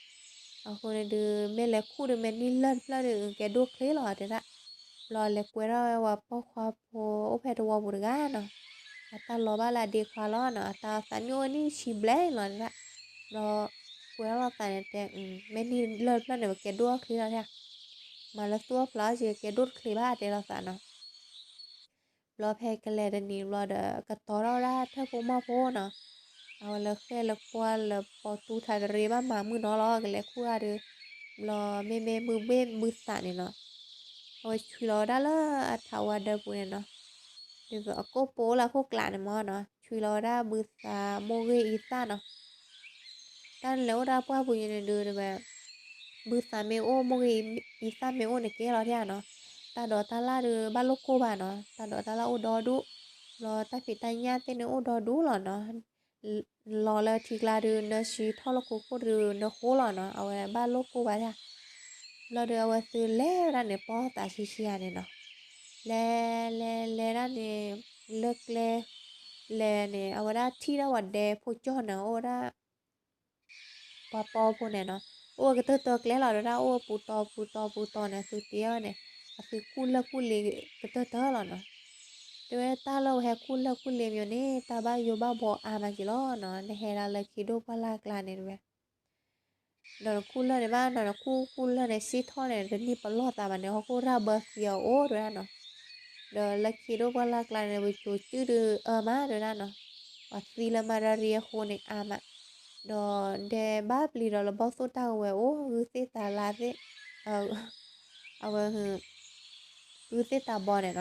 အဃိန့ၣ်ဒုး မ့ၢ်လဲၤခူၣ်ဒီး မ့ၢ်န့ၢ်လၢၢ်တဖျၢၣ်ဒီး ကဲဒိၣ်ချ့လီၤတဲဒၣ်. ဘျီလဲၤကွဲထီၣ်ဝဲပှၤပိာ်ခွါဖိအိၣ်ဖဲတဝီပူၤတဂၤနီၤ. အတၢ်လီၤဘၣ်လၢအဒ့ခွါလီၤနီၤ အတၢ်သးနံၣ်အိၣ်န့ၢ်ဆံဘျဲၣ်လီၤတဲဒၣ်. ဘျီကွဲထီၣ်လီၤသးန့ၣ်တဲ မ့ၢ်န့ၢ်လၢၢ်တဖျၢၣ်န့ၣ် ပကဲဒိၣ်ချ့လီၤတဲ. မၤလၢသူၣ်အီၣ်ဖျးအီၣ်က့ၤ ကဲဒိၣ်တချ့ဘၣ်တဲလီၤသးနီၤ. ဘျီဖဲကလဲၤတနံၤဘျီဒီး ကတီၤထီၣ်ဝဲဒၣ်ထၢၣ်ဖိမီၢ်ဖိနီၤ. အဝဲလၢဃဲၣ်လၢကွၢ်လၢပိာ်တူထးတရံးဘၣ်မၤမုၢ်နီၤလီၤ ကလဲၤခူၣ်တၢ်ဒီး ဘျီမ့မ့ၢ်ဘုဘ့ၣ်ဘုသးန့ၣ်နီၤ. အဝဲဆွံလီၤဝဲဒၣ်လၢအထးဝါဒၢပူၤန့ၣ်နီၤ. ဒ်သိးအကိၣ်ပိလၢအခိၣ်ကျးန့ၣ်မးနီၤ ဆွံလီၤဝဲဒၣ်ဘုသးမိၢ်ဂ့ၢ်အံသၣ်နီၤ. တၢ်နလဲၤအိၣ်ဒၣ်ပှၢ်ပူၤန့ၣ်ဒုးတဲဝဲ ဘုသးမ့ၢ်အိၣ်မိၢ်ဂ့ၢ်အံသၣ်မ့ၢ်အိၣ်န့ၣ်ကဲလီၤဒၣ်နီၤ. တၢ်ဒိးတၢ်လၣ်ဒီးဘၣ်လိၣ်ကိၢ်ဘၣ်နီၤ တၢ်ဒိးတၢ်လၣ်အိၣ်ဒီဒူၣ်. ဘျီတၢ်ဖံးတၢ်ညၣ်သ့ၣ်န့ၣ်အိၣ်ဒီဒူၣ်လီၤနီၤ. လီၤလၢထံကျါဒီး နၢဆံထီၣ်လၢခိခိၣ်ဒီး နဃိလီၤနီၤ အဝဲဘၣ်လိၣ်ကိၢ်ဘၣ်ဒၣ်. ဘျီဒီးအဝဲသုလဲၤဝဲဒၣ်န့ၣ် ပီၢ်သးဆံဆံဧါန့ၣ်နီၤ. လဲၤ လဲၤ လဲၤဒၣ်န့ၣ် လၢကျဲ လဲၤန့ၣ် အဝဲဒၣ်ထံၣ်ဒၣ်ဝဲဒဲဖိကၠီၢ်န့ၣ် အိၣ်ဝဲဒၣ် ပှၤပိာ်ဖိန့ၣ်နီၤ. အိၣ်ဝဲကတၢၢ်တၢၢ်ကျဲလီၤ တဲဒၣ်အိၣ်ပူၤတီၤပူၤတီၤပူၤတီၤန့ၣ် သုတ့အီၤန့ၣ် အသုခူၣ်လၢၢ်ခူၣ်လ့ကတၢၢ်တၢၢ်လီၤနီၤ. တဲဝဲတၢ်လၢဝဲဟဲခူၣ်လၢၢ်ခူၣ်လ့မ့ၢ်န့ၣ် တၢ်ဘၣ်ယိၣ်ဘၣ်ဘှီအါမးက့ၤလီၤနီၤ နဟဲဒၣ်လၢခံဒိၣ်ပှၢ်လၢ်ကျါန့ၣ်တဲဝဲ ဒီးနခူၣ်လၢၢ်န့ၣ်ဘၣ်နီၤ နခူၣ်ခူၣ်လၢၢ်န့ၣ် စ့ၢ်ထီၣ်န့ၣ် တနံၣ်ပလီၢ်သးဘၣ်န့ၣ် ဟီၣ်ခိၣ်ရၢ်ဘၢသံအီၤအိၣ်တဲဝဲဒၣ်နီၤ. ဒီးလၢခံဒိၣ်ပှၢ်လၢ်ကျါန့ၣ် ပစိၤစုၣ်ဒုးအၢမးတဲဝဲဒၣ်နီၤ. ပှၤသံလၢမၤရၤရံအဃိန့ၣ်အါမး ဒီးဒဲဘၣ်ပျံၤဒီးလၢဘီၣ်သိၣ်တၢ်ကဝဲၤအိၣ် ဂုၢ်သ့ၣ်တၤလါသ့ၣ် အဝဲ ဂုၢ်သ့ၣ်တၤဘီန့ၣ်နီၤ. ဒ်သိးဒဲကဆီသ့ၣ်ဘၣ်ပျံၤဝဲဒၣ်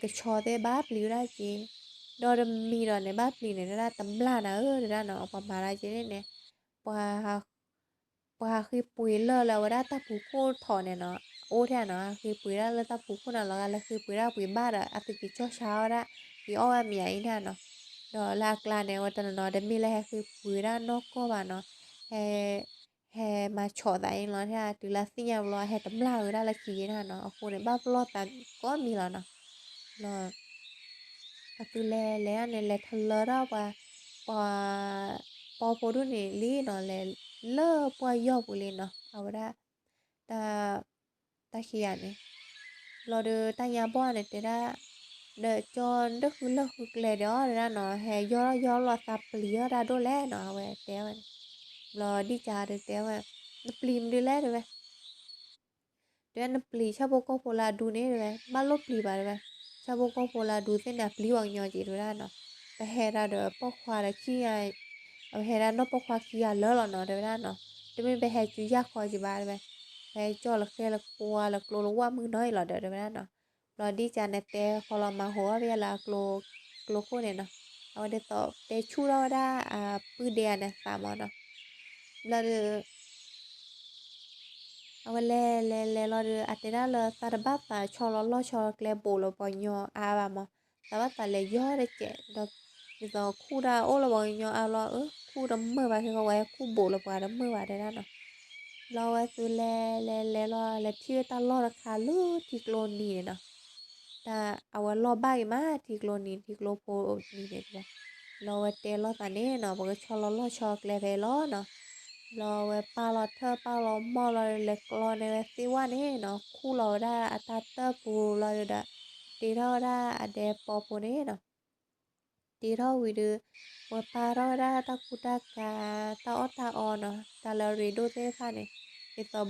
က့ၤ ဒီးတမံၤဒီးန့ၣ် ဘၣ်ပျံၤန့ၣ် တဲဒၣ်တမျၢ်နၤဧၢ တဲဒၣ်နီၤ ပှၤမၤဒၣ်က့ၤန့ၣ်န့ၣ် ပှၤ ပှၤဟးဃ့ပှ့ၤလၢၢ်လၢအဝဲဒၣ်တၢ်ပူၤခိၣ်ထီၣ်န့ၣ်နီၤ အိၣ်ထဲနီၤ, ဃ့ပှ့ၤဒၣ်လၢတၢ်ပူၤခိၣ်နၤလီၤဂာ် လၢဃ့ပှ့ၤဒၣ်ပှ့ၤဘၣ်ဒီး အသုက့ၤကၠီၣ်ဆါအီၣ်ဒၣ် က့ၤအီၣ်ဝဲမ့ၤအံၤန့ၣ်နီၤ. ဒီးလၢအကျါန့ၣ် အဝဲတနီၤနီၤ တမ့ၢ်လၢဟဲဃ့ပှ့ၤဒၣ်နီၢ်ကီၢ်ဘၣ်နီၤ, ဟဲ ဟဲမၤဆီးသးအံၤလီၤ, ဟဲတုၤလၢသ့ၣ်ညါဘျီ ဟဲတမျၢ်ဝဲဒၣ်လၢခံက့ၤန့ၣ်နီၤ, အဃိန့ၣ် ဘၣ်ပလီၢ်သးကိးမံၤလီၤနီၤ. ဘျီ အသုလဲၤလဲၤန့ၣ် လဲၤထလၢထီၣ်ပှၤ ပှၤ ပီဖိဒိၣ်န့ၣ်လံနီၤ, လဲၤလၢပှၢ်ယီၢ်ပူၤလံနီၤ, အဝဲဒၣ် တၢ် တၢ်ခံဂၤန့ၣ်, ဘျီဒီးတၢ်ညါဘီၣ်န့ၣ်တဲဒၣ်, ဒီးကၠီဒၢၣ်ဃုလၢၢ်ဃုကျဲဒီးအီၤတဲဒၣ်နီၤ, ဟဲယီၢ်ထီၣ်ယီၢ်လီၤသးပျံၤအီၣ်တၢ်ဒိၣ်လဲၣ်နီၤ, အဝဲတဲဝဲန့ၣ်. ဘျီဒ်ကးဒီးတဲဝဲ, နပျံၤမနုၤလဲၣ်တဲဝဲ တဲဝဲနပျံၤဆၣ်ဖိကီၢ်ဖိလၢအဒူန့ၣ်တဲဝဲ, ဘၣ်လိၣ်ပျံၤဘၣ်တဲဝဲ, ဆၣ်ဖိကီၢ်ဖိလၢအဒူသ့ၣ်န့ၣ် အပျံၤပှၤကညီက့ၤတဲဝဲဒၣ်နီၤ, ပဟဲဒၣ်ဒီးပိာ်ခွါဒီးခံဂၤ, ပဟဲဒၣ်နီၢ်ပိာ်ခွါခံဂၤလၢာ်လီၤနီၤ တဲဝဲဒၣ်နီၤ, တမ့ၢ်ပဟဲစုယၢ်ခီက့ၤဘၣ်တဲဝဲ, ပဟဲကၠီၣ်လၢဃဲလၢကွါလၢကျိလၢဝၣ်မုၢ်နီၤအံၤလီၤဒီးတဲဝဲဒၣ်နီၤ. ဘျီဒ်ကးန့ၣ်တဲဃီလီၤမၤဟိအီၣ်ဖဲလၢအကျိ ကျိခိၣ်န့ၣ်နီၤ, အဝဲဒ်သိးတဲဆူၣ်ထီၣ်ဝဲဒၣ်အပုၢ်ဒ့ဧါန့ၣ် သးမၢ်နီၤ. ဘျီဒီး အဝဲလဲၤလဲၤလဲၤလီၤဒီး အတဲဒၣ်လၢသးတဘၣ်သးဆီလီၤလီၢ်ဆီကျဲဘိးလၢပှၤကညီအါအါဘၣ်မၢ်, သးဘၣ်သးလဲၤယီၢ်တကဲးဒီး ဒ်သိးခူၣ်တၢ်အိၣ်လၢပှၤကညီအါလီၤ, အၢ ခူၣ်တမုာ်ဘၣ် ခဲကီးဝဲဟဲခူၣ်ဘိးလၢပှၤတမုာ်ဘၣ်တဲဒၣ်နီၤ. ဘျီဝဲသုလဲၤလဲၤလဲၤလီၤ လဲၤထံၣ်ဝဲတၢ်လီၢ်တခါလၢထံကျိနံၤန့ၣ်နီၤ, တၢ်အဝဲလီၢ်ဘၣ်က့ၤမး ထံကျိနံၤ ထံကျိဖိနံၤန့ၣ်တဲဝဲ. ဘျီဝဲတဲလိာ်သးန့ၣ်နီၤ ပကဆီလီၤလီၢ်ဆီကျဲဖဲအံၤလီၤနီၤ. ဘျီဝဲပာ်လီၤထၢၣ်ပာ်လီၤမီၢ်လီၤဒီး လဲၤကျီန့ၢ်ဝဲသ့ၣ်ဝၣ်န့ၣ်နီၤ, ခူၣ်လီၤဝဲဒၣ်အတၢ်တၢၢ်ပူၤလီၤဒီး တ့ထီၣ်ဝဲဒၣ်အဒဲပီဖိန့ၣ်နီၤ. တ့ထီၣ်ဝံၤဒီး ဝဲပာ်ထီၣ်ဝဲဒၣ်တၢ်ကူတၢ်ကၤ တၢ်အီၣ်တၢ်အီနီၤ, တၢ်လၢအရ့ဒိၣ်သ့ၣ်တဖၣ်န့ၣ်, ဒ်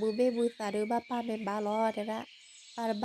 သိးဘုဘ့ၣ်ဘုသးဒုးဘၣ်ပာ်မ့ၢ်ဘၣ်လီၤတဲဒၣ်, ပာ်တဘၣ်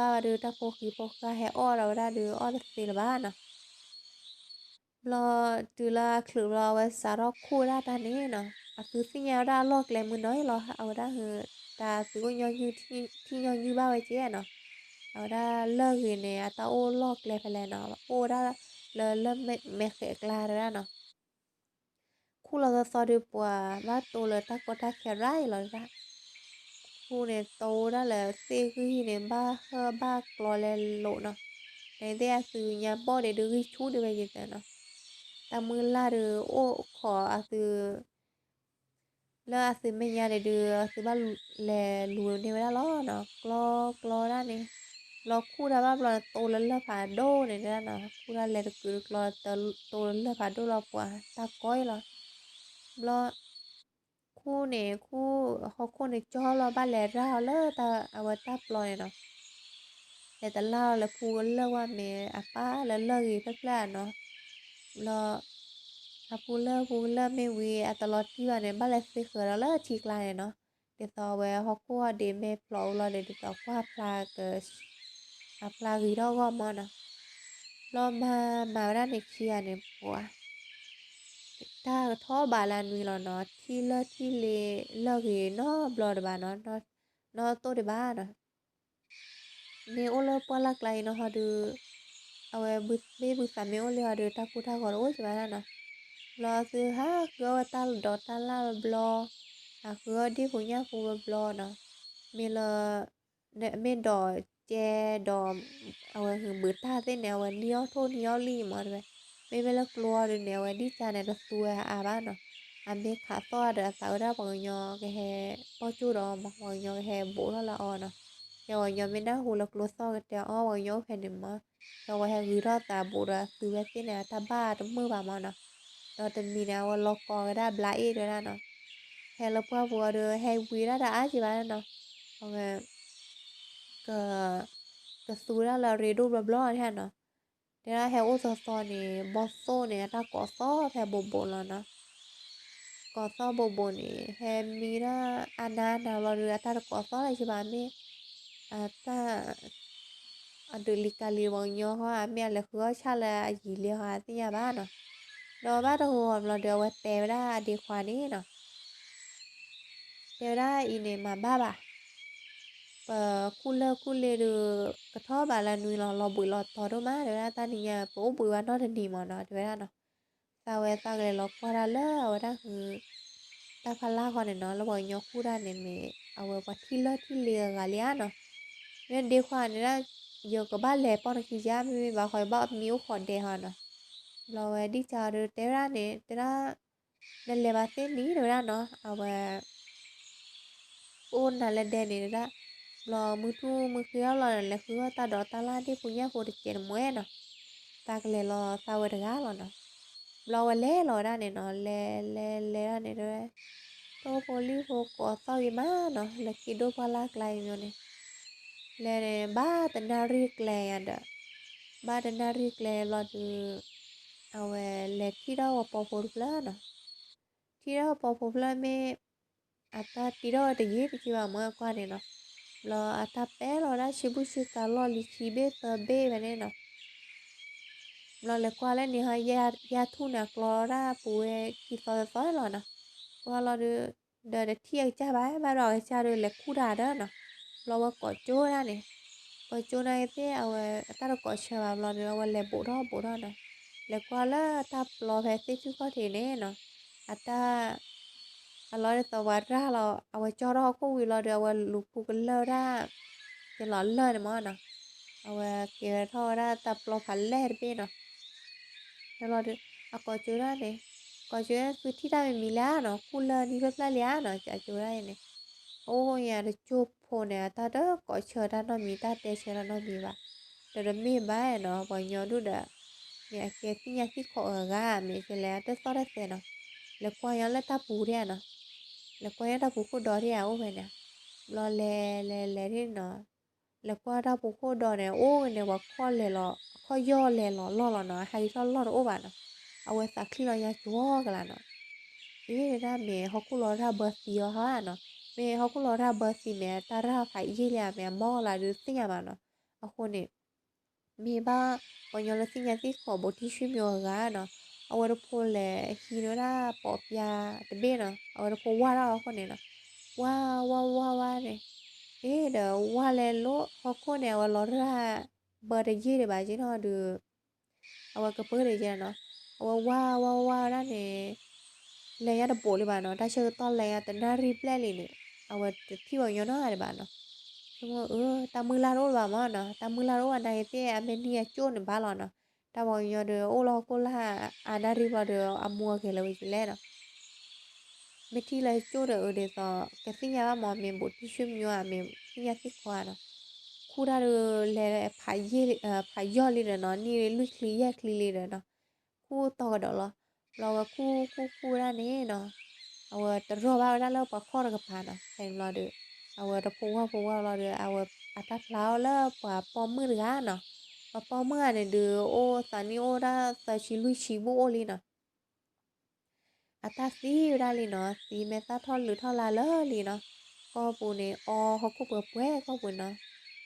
ဘၣ်ဒီး တၢ်ဖိဃံဖိဃာ်ဟဲအီၣ်ဒီးဝဲဒၣ်ဒီး အီၣ်တသ့လၢၤဘၣ်နီၤ. ဘျီတုၤလၢအချုးဘျီ အဝဲစးထီၣ်ခူၣ်ဝဲဒၣ်တၢ်န့ၣ်နီၤ, အသုသ့ၣ်ညါဝဲဒၣ်အလီၢ်ကျဲမုၢ်နီၤအံၤလီၤ, အဝဲဒၣ် တၢ်သုအိၣ်ညီနုၢ် ထံၣ်ညီနုၢ်ဘၣ်ဝဲကဲနီၤ, အဝဲဒၣ်လၢၢ်ဂ့ၤန့ၣ် အတၢ်အိၣ်လီၢ်ကျဲဖဲလဲၣ်နီၤ, အိၣ်ဝဲဒၣ်လၢလၢၢ်မဲာ်ဃဲးအကျါတဲဒၣ်နီၤ. ခူၣ်လီၤသီသီဒီး ပှၤဘၣ်တိလၢတၢ်ကီတၢ်ခဲရၣ်အံၤလီၤတဲဒၣ်. ခူၣ်န့ၣ် တိဝဲဒၣ်လၢသ့ၣ်ဂံၢ်န့ၣ် ဘၣ်ဟၢၣ်ဘၣ်ကျီလဲၤလိာ်နီၤ, န့ၣ်သ့ၣ်အသုညါဘီၣ်ဒံးဒုးဂံၢ်ဆူၣ်ဒံးဝဲယသးနီၤ, တၢ်မုၢ်လၢ်ဒီးအိၣ်ခိးအသု လၢအသုမဲာ်ညါန့ၣ်ဒုး အသုဘၣ်လဲၤလူၤန့ၢ်ဝဲဒၣ်လီၤနီၤ, ကျီကျီဒၣ်န့ၣ်, ဘျီခူၣ်တၢ်ဘၣ်ဘျီန့ၣ် တိလၢလၢၢ်ဖးဒိၣ်န့ၣ်တဲဒၣ်နီၤ, ခူၣ်တၢ်လဲၤတကုာ်တကျီ တိလၢလၢၢ်ဖးဒိၣ်လီၤပှၤတၢ်ကီအံၤလီၤ. ဘျီ ခူၣ်န့ၣ် ခူၣ် ဟီၣ်ခိၣ်န့ၣ်ကၠီလီၤ ဘၣ်လဲၤရၢ်အီၤလၢတၢ်အဝဲတၢ်ပျီန့ၣ်နီၤ, လဲၤတလၢ်လီၤလၢဖူကလၢၢ်ဝဲမ့ၢ်အပၢ်လၢလၢၢ်ဂ့ၤဖျၢၣ်ဖျၢၣ်နီၤ, ဘျီ အဖူကလၢၢ်ဖူကလၢၢ်မ့ၢ်ဝံၤ အတလီၤတံၢ်ဘၣ်န့ၣ် ဘၣ်လဲၤသ့ဃၢၤဒီးလၢထံကျါန့ၣ်နီၤ, ဒ်သိးအဝဲဟီၣ်ခိၣ်အီၤဒ့မ့ၢ်ဖျိးအူလီၤဒီး ဒ်သိးကွၢ်ဖျါ အဖျါဂ့ၤထီၣ်ဂီၢ်မၢ်နီၤ. ဘျီမၤမၤဝဲဒၣ်န့ၣ်ခံဂၤန့ၣ်ပှၤ တၢ်ကထီၣ်ဘးလၢနွံလီၤနီၤ, ထံၣ်လၢၢ်ထံၣ်လ့လၢၢ်ဂ့ၤနီတဘျီဒံးဘၣ်နီၤ, နီတတိၢ်ဒံးဘၣ်နီၤ. မ့ၢ်အိၣ်လၢပှၢ်လၢ်ကျါအံၤနီၤဟီဒီး အဝဲဘုဘ့ၣ်ဘုသးမ့ၢ်အိၣ်လံဟီဒီး တၢ်ကိၢ်တၢ်ဂီၤတအိၣ်ကဘၣ်နီၤ. ဘျီသုဟးဃုအီၣ်ဝဲတၢ်လီၢ်ဒီးတၢ်လၢ်ဘျီ, ဟးဃုအီၣ်ဒ့ၣ်ဖိညၣ်ဖိဘျီနီၤ, မ့ၢ်လၢ မ့ၢ်ဒီးကဲဒီး အဝဲဟုးဘုးတၢ်သ့ၣ်န့ၣ် အဝဲနံၣ်အီၣ်ထိၣ်နံၣ်အီၣ်လံမၢ်တဲဝဲ, မ့မ့ၢ်လၢကျိအီၤဒုးန့ၣ် အဝဲဒ်ကါန့ၣ် တသူဝဲအါဘၣ်နီၤ, အမ့ၢ်ခးသီၣ်ဒီးအသးဝဲဒၣ်ပှၤကညီကဟဲ ပီၢ်ကၠိၣ်ဒီးမၢ် ပှၤကညီကဟဲဘူးထီၣ်လၢအီၤနီၤ, ကဲပှၤကညီမ့ၢ်နၢ်ဟူလၢကျိသီၣ်ကတဲအီၤ ပှၤကညီအိၣ်ဖဲန့ၣ်မၢ်, ကဲဝဲဟဲဂုၤထီၣ်သးဘူးဒီးအသုဝဲသ့ၣ်န့ၣ် အတၢ်ဘၣ်တမုာ်ဘၣ်မၢ်နီၤ, ဒီးတမံၤန့ၣ် အဝဲလီၤကီဝဲဒၣ်ဘျါအ့ၣ်တဲဝဲဒၣ်နီၤ, ဟဲလၢပှၢ်ပူၤအီၤဒီး ဟဲဝံၤဒၣ်တအါက့ၤဘၣ်နီၤ, အဝဲ က ကသူဝဲဒၣ်လၢအရ့ဒိၣ်ဘျီဘျီန့ၣ်နီၤ, တဲဒၣ်ဟဲအိၣ်သီသီန့ၣ် ဘီၣ်သိၣ်န့ၣ် အတၢ်ကိးသီၣ်ဖဲဘိးဘိးလီၤနီၤ, ကိးသီၣ်ဘိးဘိးန့ၣ် ဟဲမံဒၣ်အနါနၤဘျီဒီး အတၢ်တကိးသီၣ်လၢၤဘၣ်မ့ၢ် အတၢ် အဒုးလံၤကၤလံၤပှၤကညီဃီ အမ့ၢ်အလဲၤဃုအီၣ်ဆၣ်လၢအယံၤလံဟီ အသ့ၣ်ညါဘၣ်နီၤ, ဒီးဘၣ်တဂီၤဂီၤဘျီဒီး အဝဲတဲဝဲဒၣ်အဒ့ခွါန့ၣ်နီၤ တဲဝဲဒၣ်အံၤန့ၣ် မၤဘၣ်ဘၣ်, ပခူၣ်လၢၢ်ခူၣ်လ့ဒီး ကထီၣ်ဘးလၢနွံလီၤ လီၤဘှံးလီၤတီၤဒိၣ်မး တဲဝဲဒၣ် တၢ်နံၤညါ ပအိၣ်ဘှံးဘၣ်နီတနံၤမၢ်နီၤ တဲဝဲဒၣ်နီၤ, သးဝဲသးကလဲၤလီၤကွၢ်တၢ်လၢအဝဲဒၣ်ဟု တၢ်ဖးလၢ်ဃီန့ၣ်နီၤ လၢပှၤကညီခူၣ်တၢ်န့ၣ်မ့ၢ် အဝဲပှၤထံၣ်လၢၢ်ထံၣ်လ့အဂၤလံဧါနီၤ, မ့ၢ်ဒ့ခွါန့ၣ်ဒၣ် ယကဘၣ်လဲၤပိာ်နခံယါ မ့မ့ၢ်ဘၣ်ဃီ ယဘၣ်မံအိၣ်ဃီဒဲးဟီနီၤ. ဘျီဝဲဒ်ကဒီးတဲဝဲဒၣ်န့ၣ် တဲဒၣ် နလဲၤဘၣ်သ့ၣ်နံၤတဲဝဲဒၣ်နီၤ အဝဲ အိၣ်နၤလၢဒဲန့ၣ်ဒၣ်, ဘျီမုၢ်ထူၣ်မုၢ်ဃ့အီၣ်လီၤန့ၣ် လဲၤဃုအီၣ်တၢ်ဒိးတၢ်လၢ်ဒ့ၣ်ပူၤညၣ်ဖိတစဲးတမှဲနီၤ, သးကလဲၤလီၤသးဝဲတဂၤလီၤနီၤ. ဘျီဝဲလဲၤလီၤဝဲဒၣ်န့ၣ်နီၤ လဲၤလဲၤလဲၤဒၣ်န့ၣ်တဲဝဲ တိၢ်ဖိလံၣ်ဖိကိးသီၣ်ဂ့ၤမးနီၤ လၢခံဒိၣ်ပှၢ်လၢ်ကျါအံၤမ့ၢ်န့ၣ် လဲၤန့ၣ် ဘၣ်တနၣ်ရံၣ်ကျဲယၤဒီး ဘၣ်တနၣ်ရံၣ်ကျဲဘျီဒီး အဝဲလဲၤထံၣ်ထီၣ်ဝဲပိာ်ဖိတဖျၢၣ်နီၤ. ထံၣ်ထီၣ်ပိာ်ဖိဖျၢၣ်မ့ၢ် အတၢ်တံၤထီၣ်ဝဲတယံာ်တက့ၢ်ဘၣ်မ့ၢ်ကွၢ်န့ၣ်နီၤ. ဘျီအတၢ်ပဲာ်လီၤဒၣ်ဆံဘူၣ်ဆံကၤလီၢ်လံခံဘ့ၣ်သၢဘ့ၣ်ဖဲန့ၣ်နီၤ. ဘျီလဲၤကွၢ်လၢန့ၣ်ဟီ ယၢ်ထူၣ်န့ၣ် အကျီဒၣ်ပူၤဝဲခံသီသီလီၤနီၤ. ကွၢ်လီၤဒီး ဒီးတထံၣ်အကစၢ်ဘၣ် ဘၣ်ဒီးအကစၢ်ဒီးလဲၤခူၣ်တၢ်ဒီးနီၤ. ဘျီဝဲကိးကၠိဒၣ်န့ၣ် ကိးကၠိနာ်က့သ့ၣ် အဝဲအတၢ်တကိးဆၢဘၣ်ဘျီဒီး အဝဲလဲၤဘိးထီၣ်ဘိးထီၣ်နီၤ. လဲၤကွၢ်လၢတၢ်ပျီဖဲသ့ၣ်ထူၣ်ခီၣ်ထံးန့ၣ်နီၤ အတၢ် အလီၢ်ဒ်သိးပှၤရၢ်လီၤ အဝဲကၠီထီၣ်ဟီၣ်ခိၣ်ဝံၤလီၤဒီး အဝဲလူၤဖူကလၢၢ်ဝဲဒၣ် ကလီၤလၢၢ်န့ၣ်မ့ၢ်နီၤ. အဝဲကဲထီၣ်ဝဲဒၣ်တၢ်ပျီဖးလဲၢ်တဘ့ၣ်နီၤ. လီၤဒီး အကိးကၠိဒၣ်န့ၣ် ကိးကၠိဒၣ်သုထံၣ်တၢ်မံၤမံၤလၢနီၤ ခူၣ်လၢနံၣ်ဖျၢၣ်ဖျၢၣ်လံဧါနီၤ ကၠိဒၣ်အံၤန့ၣ် အိၣ်ညါတကၠိဖိန့ၣ် အတၢ်တကိးဆၢတၢ်နီတမံၤ တၢ်တဲဆၢတၢ်နီတမံၤဘၣ်. ဒီးတမ့ၢ်ဘၣ်နီၤ ပှၤကညီဒူၣ်ဒီး မ့ၢ်အကဲသ့ၣ်ညါသ့ၣ်ခိးအဂၤ မ့ၢ်ကလဲၤတၢ်သီၣ်တၢ်သဲနီၤ. လဲၤကွၢ်ညီလၢတၢ်ပူၤဒၣ်နီၤ. လဲၤကွၢ်ညီတၢ်ပူၤခိၣ်ဒီဒၣ်အိၣ်ဖဲန့ၣ်. ဘျီလဲၤလဲၤလဲၤဒၣ်နီၤ လဲၤကွၢ်တၢ်ပူၤခိၣ်ဒီန့ၣ် အိၣ်န့ၣ် ပှၤခီၣ်လဲၤလီၤ ခီၣ်ယီၢ်လဲၤလီၤလီၢ်လီၤနီၤ ဟးဂီၤထီၣ်လီၢ်တအိၣ်ဘၣ်နီၤ. အဝဲသးချံလီၤညါကဝီၤကလာ်နီၤ. အ့ ဒၣ်မ့ၢ်ဟီၣ်ခိၣ်လီၤရၢ်ဘၢသံအီၤဟါနီၤ. မ့ၢ်ဟီၣ်ခိၣ်လီၤရၢ်ဘၢသံမ့ၢ် တၢ်ရၢ်ဖးယံာ်လံဧါ မ့ၢ်အမီၢ်လၢဒုးသ့ၣ်ညါဘၣ်နီၤ. အဃိန့ၣ် မ့ၢ်ဘၣ် ပှၤကညီလၢသ့ၣ်ညါသ့ၣ်ခိး ဘူးတံၢ်ဆှံမၠိအဂၤနီၤ. အဝဲတဖိလဲၤဟံးန့ၢ်ဝဲဒၣ်ပိာ်ပျါတဘ့ၣ်နီၤ အဝဲတဖိဝၢ်ထီၣ်အဃိန့ၣ်နီၤ. ဝၢ်ဝၢ်ဝၢ်ဝၢ်န့ၣ် အ့ ဒီးဝၢ်လဲၤလိာ်ဟီၣ်ခိၣ်န့ၣ် အဝဲလီၤရၢ်ဘၢတယံာ်ဒံးဘၣ်က့နီၤဒီး အဝဲကပၢၢ်ဒံးကဲနီၤ. အဝဲဝၢ်ဝၢ်ဝၢ်ဝၢ်ဝဲဒၣ်န့ၣ် လဲၤညါတဘူးလံဘၣ်နီၤ တၢ်ဆၢကတီၢ်လဲၤညါတနၣ်ရံၣ်ဘျဲၣ်လံန့ၣ် အဝဲတထံၣ်ပှၤကညီနီတဂၤဒံးဘၣ်နီၤ. ဆိကမိၣ်အၢ တၢ်မုၢ်လၢ်တအိၣ်လၢၤဘၣ်မ့ၢ်နီၤ တၢ်မုၢ်လၢ်တအိၣ်ဘၣ်နာ်က့သ့ၣ် အမဲာ်နံၣ်အကၠိၣ်န့ၣ်ဘၣ်လီၤနီၤ. တၢ်ပှၤကညီဒီးအိၣ်လၢဟီၣ်ခိၣ်လၢ်အနၣ်ရံၣ်ဘျီဒီး အမူအဂဲၤလၢဝဲကလဲၣ်နီၤ မ့ၢ်ထံၣ်လၢကၠိၣ်ဒီးအဒ်သိး ကသ့ၣ်ညါဘၣ်မ့ၢ် မ့ၢ်ဘူးတံၢ်ဆှံမၠိဧါ မ့ၢ်သ့ၣ်ညါသ့ၣ်ခိးဧါနီၤ. ခူၣ်တၢ်ဒီးလဲၤဖးယံာ်လံဒီးနီၤ နံၣ်လွံၢ်ချံယဲၢ်ချံလံဒီးနီၤ ခူၣ်တီကဒီးလီၤ. ဘျီဝဲခူၣ်ခူၣ်ခူၣ်ဝဲဒၣ်န့ၣ်နီၤ အဝဲတရီၢ်ဘၣ်ဝဲဒၣ်လၢပှၤခီၣ်တကပၤနီၤ ဖဲန့ၣ်ဘျီဒီး အဝဲတဖိဝၢ်ဖိဝၢ်ဘျီဒီး အဝဲအတၢ်ဖျါအီၤလၢပှၤပိာ်မုၣ်တဂၤနီၤ. ပှၤပိာ်မုၣ်ဂၤန့ၣ်ဒုး အိၣ်သးနံၣ်အိၣ်ဒၣ်သၢဆံလွံၢ်ဆံဘူးအိၣ်လံနီၤ. အတၢ်သံဝဲဒၣ်လံနီၤ သံမဲာ်သၣ်ထီၣ်လုးထီၣ်လါလၢာ်လံနီၤ. ကီၢ်ပူၤန့ၣ် အီဟီၣ်ခိၣ်ပှဲၤပှဲၤကီၢ်ပူၤနီၤ.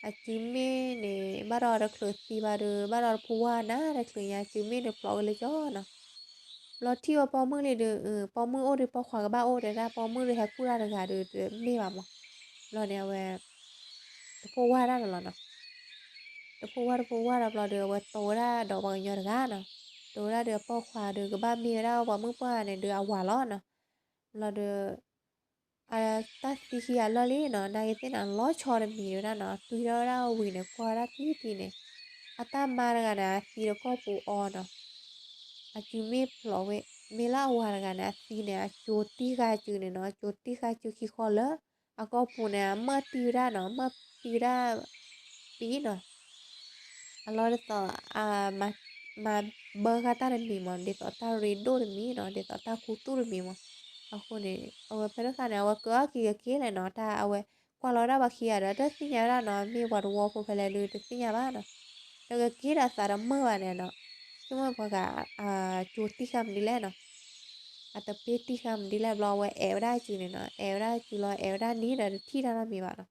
အစုမ့ၣ်န့ၣ် ဘၣ်ဒီးတချုးသံဘၣ်ဒီး ဘၣ်ဒီးတဖိဝၢ်နၤတချုးညါ စုမ့ၣ်န့ၣ်ဖျိးဝဲလၢကၠီနီၤ. ဘျီထံၣ်ဝဲပိာ်မုၣ်လံဒီး ပိာ်မုၣ်အိၣ်ဒီးပိာ်ခွါကဘၣ်အိၣ်ဒီး တၢ်ပိာ်မုၣ်ဒီးဟဲခူၣ်တၢ်တဂၤဒီးတမ့ၢ်ဘၣ်မး. ဘျီန့ၣ်အဝဲ တဖိဝၢ်ဒၣ်န့ၣ်လီၤနီၤ. တဖိဝၢ်တဖိဝၢ်ဒီးဘျီဒီး အဝဲတိဝဲဒၣ်ဒီးပှၤကညီတဂၤနီၤ. တိဝဲဒၣ်ဒီးပိာ်ခွါဒီး ကဘၣ်မ့ၢ်ဝဲဒၣ်ပှၤမုၣ်ပှၢ်န့ၣ်ဒီးအဝၤလီၤနီၤ. ဘျီဒီး အတၢ်သံခံဂၤလၢာ်လံနီၤ နာ်က့သ့ၣ်နီၤ လီၤဆီတမံၤဝဲဒၣ်နီၤ တွံၢ်ထီၣ်ဝဲဒၣ်ဝံၤန့ၣ် ကွၢ်ဝဲဒၣ်တံၢ်တံၢ်န့ၣ် အတၢ်မါတဂၤန့ၣ် အသံတကီၢ်ပူၤအီနီၤ. အစုမ့ၣ်ဖျိးဝဲ မ့ၢ်လၢအဝၤတဂၤန့ၣ် အသံန့ၣ် အကၠိတံၢ်ဃာ်စုန့ၣ်နီၤ ကၠိတံၢ်ဃာ်စုခံဃီလၢ အကီၢ်ပူၤန့ၣ် အမၢၢ်တံၢ်ဝဲဒၣ်နီၤ မၢၢ်တံၢ်ဝဲဒၣ် ပံၤနီၤ အလီၢ်ဒ်သိး မၤဘၢဃာ်တၢ်တမံၤမး ဒ်သိးတၢ်ရ့ဒိၣ်တမံၤနီၤ ဒ်သိးတၢ်ခူသူၣ်တမံၤမး. အဃိန့ၣ် အဝဲဖဲတခါန့ၣ် အဝဲကၢအီၣ်က့ၤကက့ၤလဲၣ်နီၤ တၢ်အဝဲကွၢ်လီၤဝဲဒၣ်ပှၤခံဂၤဒီး တသ့ၣ်ညါဝဲဒၣ်နီၤ မ့ၢ်ပှၤတဝီဖိဖဲလဲၣ်ဒီးတသ့ၣ်ညါဘၣ်နီၤ. ဒီးကက့ၤဒီးသးတမုာ်ဘၣ်န့ၣ်နီၤ ဆိကမိၣ်ပှၤဂၤ ကၠိတံၢ်ဃာ်မနုၤလဲၣ်နီၤ အတပ့ၢ်တံၢ်ဃာ်မနုၤလဲၣ် ဘျီအဝဲအဲၣ်ဝဲဒၣ်စုန့ၣ်နီၤ အဲၣ်ဝဲဒၣ်စုလီၤ အဲၣ်ဝဲဒၣ်နံၤဒီးတထံၣ်တၢ်နီတမံၤဘၣ်နီၤ.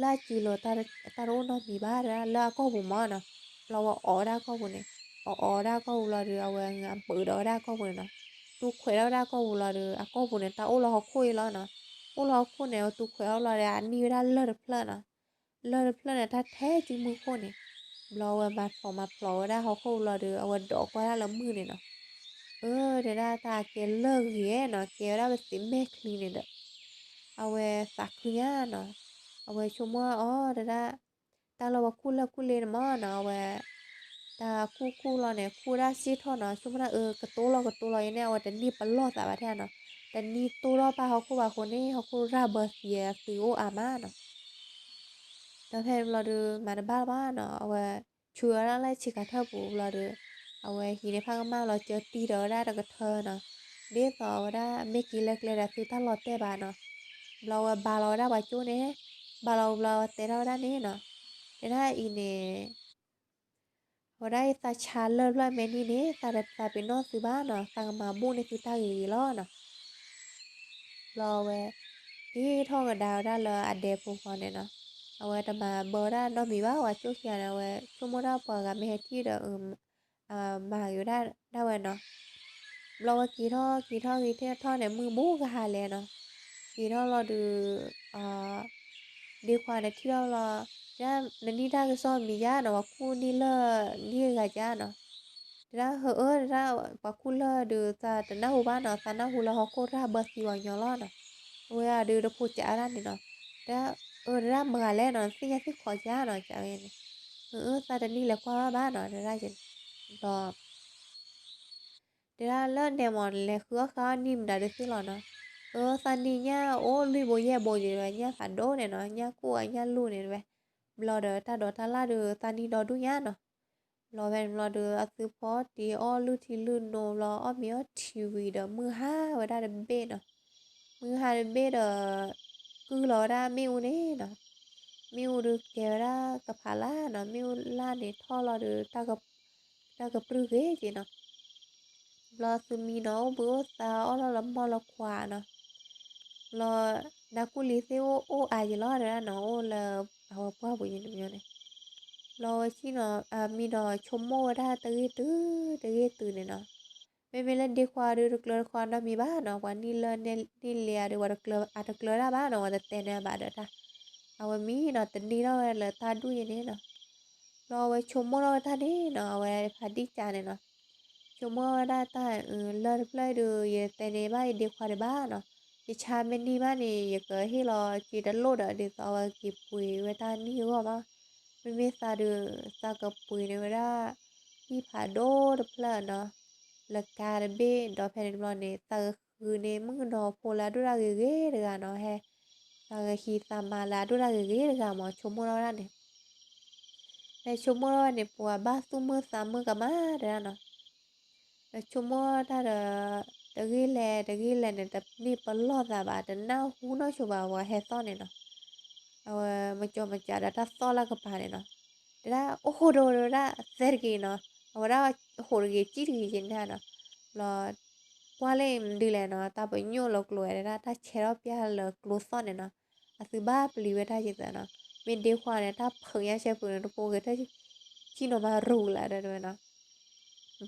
လၢအစုလီၤ တၢ်တအိၣ်နီတမံၤဘၣ် လၢအကီၢ်ပူၤမးနီၤ. ဘျီဝဲအိးဝဲဒၣ်ကီၢ်ပူၤန့ၣ် အိးအိးဝဲဒၣ်ကီၢ်ပူၤလီၤဒီး အဝဲဘၢးဒီးဝဲဒၣ်ကီၢ်ပူၤန့ၣ်နီၤ. တူၢ်ခွဲးထီၣ်ဝဲဒၣ်ကီၢ်ပူၤလီၤဒီး အကီၢ်ပူၤန့ၣ် တၢ်အိၣ်လၢဟီၣ်ခိၣ်အံၤလီၤနီၤ. အိၣ်လၢဟီၣ်ခိၣ်န့ၣ် အဝဲတူၢ်ခွဲးထီၣ်လီၤဒီး အန့ၢ်ဝဲဒၣ်လၢၢ်တဖျၢၣ်နီၤ. လၢၢ်တဖျၢၣ်န့ၣ် တၢ်ထဲစုမုၢ်ခိၣ်န့ၣ် ဘျီဝဲမၤထီၣ်မၤဖျိးဝဲဒၣ်ဟီၣ်ခိၣ်လီၤဒီး အဝဲဒိးကွၢ်ဒၣ်လၢမုၢ်န့ၣ်နီၤ. အၢ တဲဒၣ်တၢ်ကဲလၢၢ်ဂ့ၤနီၤ ကဲဝဲဒၣ်ပသ့ၣ်မဲာ်ချံန့ၣ်ဒီး အဝဲသးခုညါနီၤ. အဝဲဆိကမိၣ်အီၤတဒၣ် တၢ်လၢပှၤခူၣ်လၢၢ်ခူၣ်လ့န့ၣ်မ့ၢ်နီၤ အဝဲ တၢ်ခူၣ်ခူၣ်လီၤန့ၣ် ခူၣ်ဒၣ်စ့ၢ်ထီၣ်နီၤ ဆိကမိၣ်ဒၣ်အၢ ကတိၤလီၤကတိၤလီၤအံၤန့ၣ် အဝဲတနံၣ်ပလီၢ်သးဘၣ်ထဲနီၤ, တနံၣ်တိၢ်ထီၣ်ပၢ်ဟီၣ်ခိၣ်ဘၣ်အဃိန့ၣ် ဟီၣ်ခိၣ်ရၢ်ဘၢသံအသုးအိၣ်အါမးနီၤ ဒီးဖဲန့ၣ်ဘျီဒီး မၤတဘၣ်လၢၤဘၣ်နီၤ အဝဲ ဆူးဝဲဒၣ်လၢဆ့ကၤထၢၣ်ပူၤဘျီဒီး အဝဲဟံးန့ၢ်ဖးကမၣ်လီၤ ကၢတံၢ်ဒီးဝဲဒၣ်တကထၢနီၤ, ဒ်သိးဝဲဒၣ်မ့ၢ်က့ၤလၢကျဲဒီးသုတၢ်လီၤတဲာ်ဘၣ်နီၤ, ဘျီဝဲဘါလီၤဝဲဒၣ်ပှၤကၠိန့ၣ်, ဘါလီၤဘျီဝဲတဲထီၣ်ဝဲဒၣ်န့ၣ်နီၤ, တဲဒၣ်အံၤန့ၣ် အဝဲဒၣ်အံၤသးဆါလၢၢ်ဖျၢၣ်မဲာ်နံၤန့ၣ် သးတသးပ့ၤနီၣ်သုဘၣ်နီၤ သးကမၤဘူၣ်န့ၢ်သုတၢ်ဂ့ၤဂ့ၤလီၤနီၤ ဘျီဝဲ က့ၤထီၣ်ကဒါဝဲဒၣ်လၢအဒဲဖိဃီန့ၣ်နီၤ, အဝဲတမၤဘၢဝဲဒၣ်နီတမံၤဘၣ် ပှၤကၠိခံဂၤန့ၣ် အဝဲဆိကမိၣ်ဒၣ်ပှၤဂၤမ့ၢ်ဟဲထံၣ်ဒီး မၤဂ့ၤဝဲဒၣ်ဒၣ်ဝဲနီၤ, ဘျီဝဲက့ၤထီၣ်က့ၤထီၣ်က့ၤထီၣ်ထီၣ်န့ၣ် မုၢ်ဘူးကဟါလဲၣ်နီၤ, က့ၤထီၣ်လီၤဒီး ဒ့ခွါန့ၣ်ထံၣ်ထီၣ်လီၤ, တဲဒၣ်နနံၣ်တၢ်ကစီၣ်မံၤယါနီၤ ပှၤခူၣ်န့ၢ်လၢၢ်န့ၢ်ဂၤယါနီၤ, တဲဒၣ်ဟၢအၢ တဲဒၣ် ပှၤခူၣ်လၢၢ်ဒီးသးတနၢ်ဟူဘၣ်နီၤ သးနၢ်ဟူလၢဟီၣ်ခိၣ်ရၢ်ဘၢသံပှၤကညီလီၤနီၤ, အဝဲအဒုးတဖိးကးဝဲဒၣ်န့ၣ်နီၤ, တဲဒၣ်အၢ တဲဒၣ်မတၤဂၤလဲၣ်နီၤ သ့ၣ်ညါသ့ၣ်ခိးကါနီၤ ကးဝဲန့ၣ်, အၢ သးတနံၣ်လဲၤကွၢ်ဘၣ်ဘၣ်နီၤ တဲဒၣ်က့ၤ, ဒီး တဲဒၣ်လၢန့ၣ်မ့ၢ်နလဲၤဃုအီၣ်ဃုအီၣ်နံၣ်မတၤဒုးသ့လီၤနီၤ, အၢ သးနံၣ်ညၣ်အိၣ်လွံၢ်ဘိယဲၢ်ဘိယဲၢ်ဝဲ ညၣ်ဖးဒိၣ်န့ၣ်နီၤ ညၣ်ကိၢ်အညၣ်လူၢ်န့ၣ်ဝဲ, ဘျီဒီးတၢ်ဒိးတၢ်လၣ်ဒုးသးနံၣ်ဒီဒူၣ်ညါနီၤ, ဘျီဖဲန့ၣ်ဘျီဒီး အသုဖီတ့ၢ်အီၣ်လုၢ်ထံလုၢ်နိဘျီ အီၣ်မ့ၤအီထံဝံၤဒီးမုၢ်ဟါဝဲဒၣ်တဘ့ၣ်နီၤ, မုၢ်ဟါတဘ့ၣ်ဒီး ကုၢ်လီၤဝဲဒၣ်မ့ၣ်အူန့ၣ်နီၤ, မ့ၣ်အူဒုးကဲဝဲဒၣ်ကဖးလၢ်နီၤ မ့ၣ်အူလၢ်န့ၣ်ထီၣ်လီၤဒီး တၢ်ကပြုၢ်ဂ့ၤက့ၤနီၤ, ဘျီသုမံနီၤ အိၣ်ဘှံးအိၣ်သါအီၣ်လီၢ်လၢမီၢ်လၢခွါနီၤ, ဘျီ နၢ်ကူၣ်လံၤသ့ၣ်အိၣ်အိၣ်အါယံၤလီၤ တဲဒၣ်နီၤ အိၣ်လၢအဝဲပှၢ်ပူၤယံၤတမံၤန့ၣ်, ဘျီဝဲဆံၣ်နီၤ မံနီၤဆိကမိၣ်ဝဲဒၣ်တဂ့ၢ်တုၤတဂ့ၢ်တုၤန့ၣ်နီၤ, မ့မ့ၢ်လၢဒ့ခွါဒုးတကျၢၤတခွါနီတမံၤဘၣ်နီၤ ပှၤနံၣ်လၢန့ၣ်လဲၤအဒုး ပှၤတကျၢၤအတကျၢၤဒၣ်ဘၣ်နီၤ ပှၤတတဲန့ၢ်ဘၣ်ဒီးတၢ်, အဝဲမံနီၤ တနံၤထီၣ်ဝဲလၢတၢ်ဒူၣ်ယဲန့ၣ်နီၤ ဘျီဝဲဆိကမိၣ်ထီၣ်ဝဲတၢ်န့ၣ်နီၤ အဝဲဖးဒံၣ်ကးန့ၣ်နီၤ, ဆိကမိၣ်ဝဲဒၣ်တၢ်လၢၢ်တဖျၢၣ်အံၤဒုး ယတဲန့ၢ်ဘၣ်ယဒ့ခွါဒံးဘၣ်နီၤ, ယဆါမ့ၢ်နံၣ်ဘၣ်န့ၣ် ယကဟ့ၣ်လီၤက့ၤတလိၣ်ဒီးဒ်သိးအဝဲက့ၤပှ့ၤဝဲတၢ်နံၣ်အဂီၢ်မး, မ့မ့ၢ်သးဒုး သးကပှ့ၤန့ၢ်ဝဲဒၣ် ဟံၣ်ဖးဒိၣ်တဖျၢၣ်နီၤ, လၢကါတဘ့ၣ် ဒီးဖဲန့ၣ်တဘျီန့ၣ် သးကဃုန့ၢ်မုၣ်ကနီၤဖိလၢအဒိၣ်တၢ်ဂ့ၤဂ့ၤတဂၤနီၤ ဟဲ သးကဟံးသးမါလၢအဒိၣ်တၢ်ဂ့ၤဂ့ၤတဂၤမး ဆိကမိၣ်ထီၣ်ဝဲဒၣ်န့ၣ် ဖဲဆိကမိၣ်ထီၣ်ဝဲန့ၣ် ပှၤဘၣ်သူၣ်မုာ်သးမုာ်ကမၣ်တဲဒၣ်နီၤ, ဒီးဆိကမိၣ်တၢ်ဒီး တဂ့ၢ်လဲၤတဂ့ၢ်လဲၤန့ၣ် တန့ၢ်ပလီၢ်သးဘၣ် တနၢ်ဟူနီၢ်ဆိဘၣ် ပှၤဟဲသီၣ်န့ၣ်နီၤ, အဝဲမကၠီမကးဒီးတၢ်သီၣ်လၢကပၤန့ၣ်နီၤ, တဲဒၣ်အိၣ်ဃိဒိဝဲဒၣ်သဲတဂ့ၤနီၤ, အဝဲဒၣ်ဟိးတဂ့ၤကံၣ်တဂ့ၤက့ၤန့ၣ်နီၤ, ဘျီ ကွၢ်လၢမနုၤလဲၣ်နီၤ တၢ်ပညိၣ်လၢကျိၤဝဲဒၣ် တၢ်ဆဲးထီၣ်ပျၢ်လၢကျိသီၣ်န့ၣ်နီၤ, အသုဘၣ်ပျံၤဝဲတၢ်ယသးနီၤ, မ့ၢ်ဒ့ခွါန့ၣ် တၢ်ဖုးညါဆဲပူၤန့ၣ် တကိးဂ့ၤထၢၣ် ဆံၣ်နီၤမးရူၤကလာ်ဒီးတဝဲနီၤ,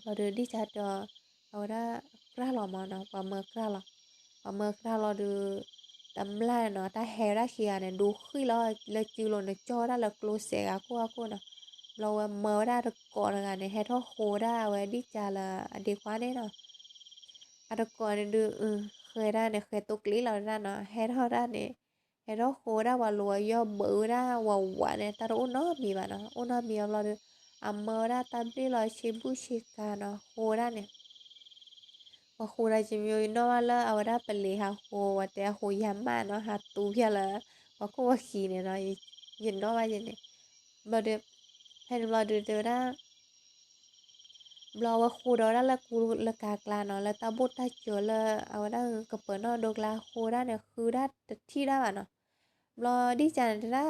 ဘျီဒီးဒ်ကၢ်တီ အဝဲဒၣ်ကြၢ်လီၤမးနီၤ ပှၤမၢကြၢ်လီၤ, ပှၤမၢကြၢ်လီၤဒီး တမျၢ်န့ၣ်နီၤ တၢ်ဟဲဝဲဒၣ်ခံဂၤန့ၣ် ဒိဃံၣ်လီၤလၢစုလိၤန့ၣ် ကၠီဝဲဒၣ်လၢကျိစဲးဂၤခိၣ်ဂၤခိၣ်နီၤ, ဘျီဝဲမၢဝဲဒၣ်တကိးတဂၤန့ၣ် ဟဲထီၣ်ဃိဝဲဒၣ်အဝဲဒ်ကၢ်လၢအဒ့ခွါန့ၣ်နီၤ အတကိးန့ၣ်ဒုး ဃဲဒၣ်န့ၣ် ဃဲတိကျ့လီၤဝဲဒၣ်နီၤ ဟဲထီၣ်ဒၣ်န့ၣ် ဟဲထီၣ်ဃိဝဲဒၣ်ပှၤလိၤဝဲယီၢ်ဘၢးဝဲဒၣ်ဝးဝးန့ၣ် တၢ်တအိၣ်နီတမံၤဘၣ်နီၤ အိၣ်နီတမံၤအဘျီဒီး အမၢဝဲဒၣ်တၢ်ဘျ့ၣ်လီၤဆ့ဘူၣ်ဆ့ကၤနီၤ ဃိဝဲဒၣ်န့ၣ် ပှၤဃိဒၣ်ကမီၤ ယနီၣ်ဘၣ်လၢအဝဲဒၣ်ပလံၤဟးဃိ ပှၤတဲအဃိယၤမးနီၤ ဟးတူၤဖျဲၣ်လၢ ပှၤခိၣ်ပှၤဃံၤန့ၣ်နီၤ ယနီၣ်ဘၣ်ယဲန့ၣ် ဘျီဒီး ဖဲန့ၣ်ဘျီဒီးတဲဝဲဒၣ် ဘျီအဝဲဃိဒီးဝဲဒၣ်လၢကူလၢကၤကျါနီၤ လၢတၢ်ဘိၣ်တၢ်စၢၤလၢ အဝဲဒၣ်ကပၢၤနီၣ်ဒိကျါဃိဒၣ်န့ၣ် ဃုဒၣ်တထံၣ်ဒၣ်ဘၣ်နီၤ ဘျီဒ်ကၢ်န့ၣ်တဲဒၣ်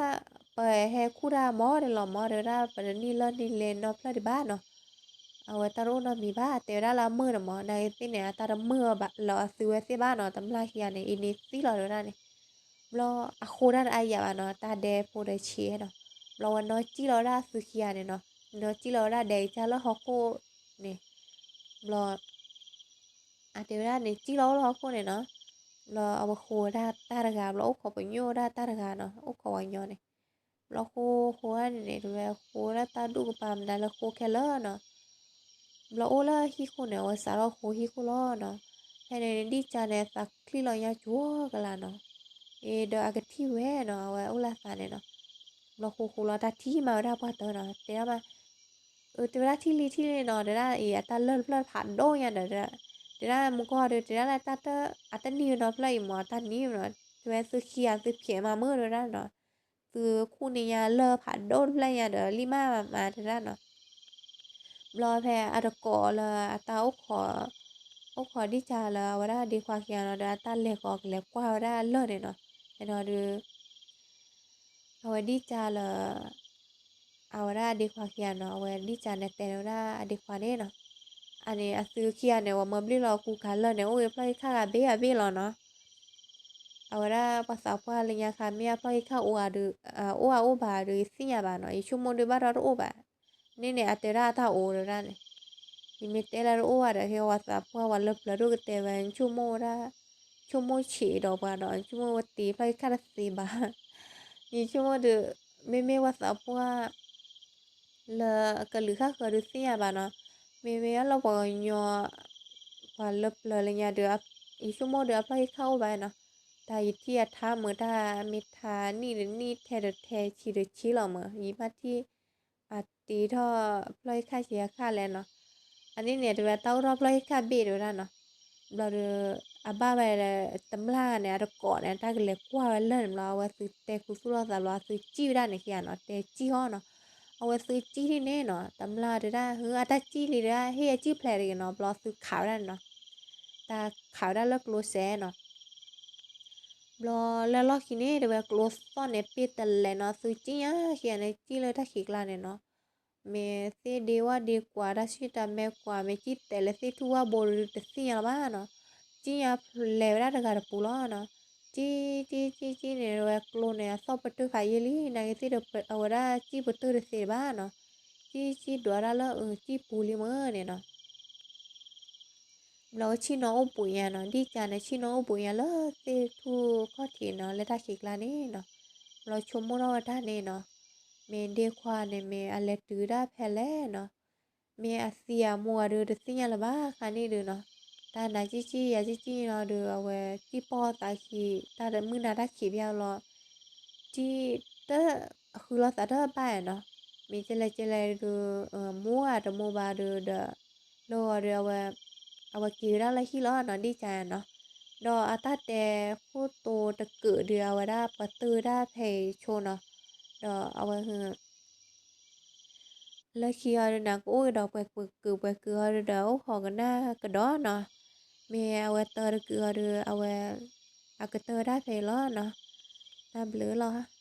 ပဟဲခူၣ်တၢ်မီၤဒဲးလီၤမီၤ တဲဝဲဒၣ် ပတနံၣ်လၢၢ်နံၣ်လဲၤနီၢ်ဖျၢၣ်ဒံးဘၣ်နီၤ အဝဲတၢ်တအိၣ်နီတမံၤဘၣ် တဲဝဲဒၣ်လၢအမုာ်န့ၣ်မီၤ နာ်ဂ့ၤသ့ၣ်န့ၣ် အတၢ်တမုာ်ဘၣ်လၢအသုဝဲသ့ၣ်ဘၣ်နီၤ တမျၢ်ခံဂၤန့ၣ် အံၤန့ၣ်သံလီၤတဲဝဲဒၣ်န့ၣ် ဘျီအဃိဒၣ်တအါယၤဘၣ်နီၤ တၢ်ဒဲဖိဒီးဆံးနီၤ ဘျီဝဲနီၢ်ကံၣ်လီၤဝဲဒၣ်အသုခံဂၤန့ၣ်နီၤ နီၢ်ကံၣ်လီၤဝဲဒၣ်ဒဲကစၢ်လၢဟီၣ်ခိၣ်န့ၣ် ဘျီ အတဲဝဲဒၣ်န့ၣ် ကံၣ်လီၤအိၣ်လၢဟီၣ်ခိၣ်န့ၣ်နီၤ ဘျီအဝဲဃိဝဲဒၣ်တၢ်တဂၤ ဘျီအိၣ်ခိးပညိၣ်ဝဲဒၣ်တၢ်တဂၤနီၤ အိၣ်ခိးဝဲညီန့ၣ် ဘျီဃိဃိဒၣ်န့ၣ်န့ၣ် တဝဲဃိဝဲဒၣ်တၢ်ဒူၣ်ကပၤမတၤလၢဃိခဲလၢာ်နီၤ ဘျီအိၣ်လၢဟံၣ်ခိၣ်န့ၣ် အဝဲစးထီၣ်ဃိဟံၣ်ခိၣ်လီၤနီၤ ဖဲန့ၣ်န့ၣ် ဒ်ကၢ်န့ၣ် သးချံလီၤညါကၠီကလာ်နီၤ အ့ဒီးအကထံၣ်ဝဲနီၤ အဝဲအိၣ်လၢသးန့ၣ်နီၤ. ဘျီဃိဃိလီၤတၢ်ထံၣ်မးဝဲဒၣ်ပှၤတၢနီၤ တဲဒၣ်မး, အတဲဝဲဒၣ်ထံၣ်လံထံၣ်လံနီၤ တဲဒၣ်အံၤ အတၢ်လၢၢ်တဖျၢၣ်ဖးဒိၣ်ညါဒီး တဲဒၣ်မူကီၢ်ဒီး တဲဒၣ်လၢတၢ်တၢ် အတနံၣ်နီၤဖျၢၣ်အံၤမး တၢ်နံၣ်နီၤ တဲဝဲသုခံဂၤသုဖျဲးမးမုၢ်တဲဝဲဒၣ်နီၤ. သုခူၣ်န့ၢ်ညါလၢၢ်ဖးဒိၣ်တဖျၢၣ်ညါဒီးလံၣ်မးမးတဲဒၣ်နီၤ. ဘျီဖဲအတကိးလၢအတၢ်အိၣ်ခိး အိၣ်ခိးဒံၣ်ကၢလၢအဝဲဒၣ်ဒ့ခွါခံဂၤနီၤ ဒီးအတၢ်လဲၤဃီၤကလဲၤကွၢ်ဝဲဒၣ်လၢၢ်န့ၣ်နီၤ. အဲၣ်ဒိးဒုး အဝဲဒံၣ်ကၢလၢ အဝဲဒၣ်အဒ့ခွါခံဂၤနီၤ အဝဲဒံၣ်ကၢန့ၣ်တဲန့ၢ်ဝဲဒၣ်အဒ့ခွါန့ၣ်နီၤ. အန့ၣ်အသုခံဂၤန့ၣ် ဝဲမၢဘျ့ၣ်လီၤကူခးလၢၢ်န့ၣ် အိၣ်ဂ့ၤဖျီၣ်ဟံၣ်ခါဂၤဘ့ၣ်အဘ့ၣ်လီၤနီၤ. အဝဲဒၣ်ပှၤသးပှၢ်လၢညါခါ မ့ၢ်အဖျီၣ်ဟံၣ်ခါအိၣ်ဂၤဒီး အိၣ်ဂၤအိၣ်ဘၣ်ဒီးယသ့ၣ်ညါဘၣ်နီၤ ယဆိကမိၣ်ဒုးဘၣ်ဒီးတအိၣ်ဘၣ်. န့ၣ်န့ၣ် အတဲဒၣ်အတၢ်အိၣ်ဒီးဒၣ်န့ၣ် ယမ့ၢ်တဲလၢတအိၣ်ဘၣ်ဒီး ဟဲဝဲသးပှၢ်ဝဲလၢပျၢၤဒိၣ်ကတဲဝဲ ဆိကမိၣ်ဝဲဒၣ် ဆိကမိၣ်ဆံးဒီးပှၤဒီး ဆိကမိၣ်ဝဲတ့ဖျီၣ်ဟံၣ်ခါတသ့ဘၣ်. ယဆိကမိၣ်ဒီး မ့မ့ၢ်ဝဲသးပှၢ် လၢကလုာ်ဃၣ်ဃၢၤဒုးသ့ၣ်ညါဘၣ်နီၤ. မ့မ့ၢ်အလီၢ်ပှၤကညီ ပှၤလၢပျၢၤလၢညါဒီး ယဆိကမိၣ်ဒီးအဖျီၣ်ဟံၣ်ခါအိၣ်ဘၣ်နီၤ. တၢ်ယထံၣ်အထါမုာ် တၢ်မ့ၢ်ထါနံၣ်ဒီးနံၣ် ထဲဒီးထဲ ဆံးဒီးဆံးလီၤမုာ် ယမ့ၢ်ထံၣ် အတ့ထီၣ်ဖျီၣ်ဟံၣ်ခါဆံးအခါလဲၣ်နီၤ. အန့ၣ်န့ၣ် တဲဝဲတၢ်အိၣ်ထီၣ်ဖျီၣ်ဟံၣ်ခါဘ့ၣ်တဲဝဲဒၣ်နီၤ. ဘျီဒီး အဘၣ်ဝဲ တမျၢ်န့ၣ် အတကိးန့ၣ် တၢ်ကလဲၤကွၢ်ဝဲလၢၢ်န့ၣ်ဘျီ အဝဲသုတဲခူသူၣ်လိာ်သးဘျီ အသုစံၣ်ဝဲဒၣ်န့ၣ်ခံဂၤနီၤ တဲစံၣ်ဟီနီၤ. အဝဲသုစံၣ်ဒ်န့ၣ်နီၤ တမျၢ်တဲဒၣ် ဟု အတၢ်စံၣ်လံတဲဒၣ် ဟ့ၣ်အစံၣ်ဖျဲးတဂ့ၤနီၤ ဘျီသုခးဝဲဒၣ်န့ၣ်နီၤ. တၢ်ခးဝဲဒၣ်လၢကျိစဲးနီၤ. ဘျီလၢလီၢ်ခံန့ၣ် တဲဝဲကျိသီၣ်န့ၣ် ပ့ၢ်တလဲးနီၤ သုစံၣ်ညါခံဂၤန့ၣ် စံၣ်လၢတၢ်ခံးကျါန့ၣ်နီၤ. မ့ၢ်သ့ၣ်ဒ့ဝၣ်ဒ့ကွၢ် တၢ်ဆံၣ်တၢ်မဲကွၢ် မ့ၢ်စံၣ်တဲာ်လၢသ့ၣ်ထူၣ်ဝၣ်ဘိဒီးတသ့ၣ်ညါလၢၤဘၣ်နီၤ. စံၣ်ညါလဲၤဝဲဒၣ်တဂၤတပူၤလီၤနီၤ. စံၣ်စံၣ်စံၣ်စံၣ်န့ၣ် တဲဝဲကျိန့ၣ် အသီၣ်ပတုာ်ဖးယံာ်လံ နာ်က့ၤသ့ၣ်ဒီး အဝဲဒၣ်စံၣ်ပတုာ်တသ့ဘၣ်နီၤ. စံၣ်စံၣ်ဒွးဒၣ်လၢအစံၣ်ပူၤလံမုၢ်န့ၣ်နီၤ. ဘျီဝဲဆ့ၣ်နီၤအိၣ်ဘှံးညါနီၤ ဒ်ကၢန့ၣ် ဆ့ၣ်နီၤအိၣ်ဘှံးညါလၢသ့ၣ်ထူၣ်ခီၣ်ထံးနီၤ လၢတၢ်ခံးကျါန့ၣ်နီၤ. ဘျီဆိကမိၣ်ထီၣ်ဝဲတၢ်န့ၣ်နီၤ မ့ၢ်ဒ့ခွါန့ၣ် မ့ၢ်အလဲၤတုၤဒၣ်ဖဲလဲၣ်နီၤ. မ့ၢ်အသံအမိၢ်ဂၤဒီးတသ့ၣ်ညါလၢၤဘၣ် ခါန့ၣ်ဒီးနီၤ. တၢ်နၤကံၣ်ကံၣ်ယၤကံၣ်ကံၣ်နီၤဒီး အဝဲစံၣ်ပီၢ်သးခံ တၢ်မုၢ်နၤတၢ်ခံးဖဲအလီၤ စံၣ်တဃုလီၤသးတဘၣ်နီၤ. မ့ၢ်ကလဲၤကလဲၤဒီး မိၢ်ဂၤတမိၢ်ဘၣ်ဒီး ဒီး လၢဂီၤဒီး အဝဲက့ၤဝဲဒၣ်လၢဟံၣ်လီၤနီၤ ဒ်ကၢနီၤ. ဒီးအတၢ်တဲခိၣ်တိတကုာ်ဒီး အဝဲဒၣ်ပတုာ်ဝဲဒၣ်ဖဲအံၤဆိနီၤ. ဒီးအဝဲ လၢခံအီၤဒီး နကအိၣ်ကဒီးပှဲၤကုာ်ပှဲၤကုာ်အီၤဒီး အိၣ်ဃီကနၣ်ကဒီးနီၤ. မ့ၢ်အဝဲတၢတကုာ်အီၤဒီး အဝဲ အကတၢၢ်ဝဲဒၣ်ဖဲအံၤလီၤနီၤ. တၢ်ဘျုးလီၤ.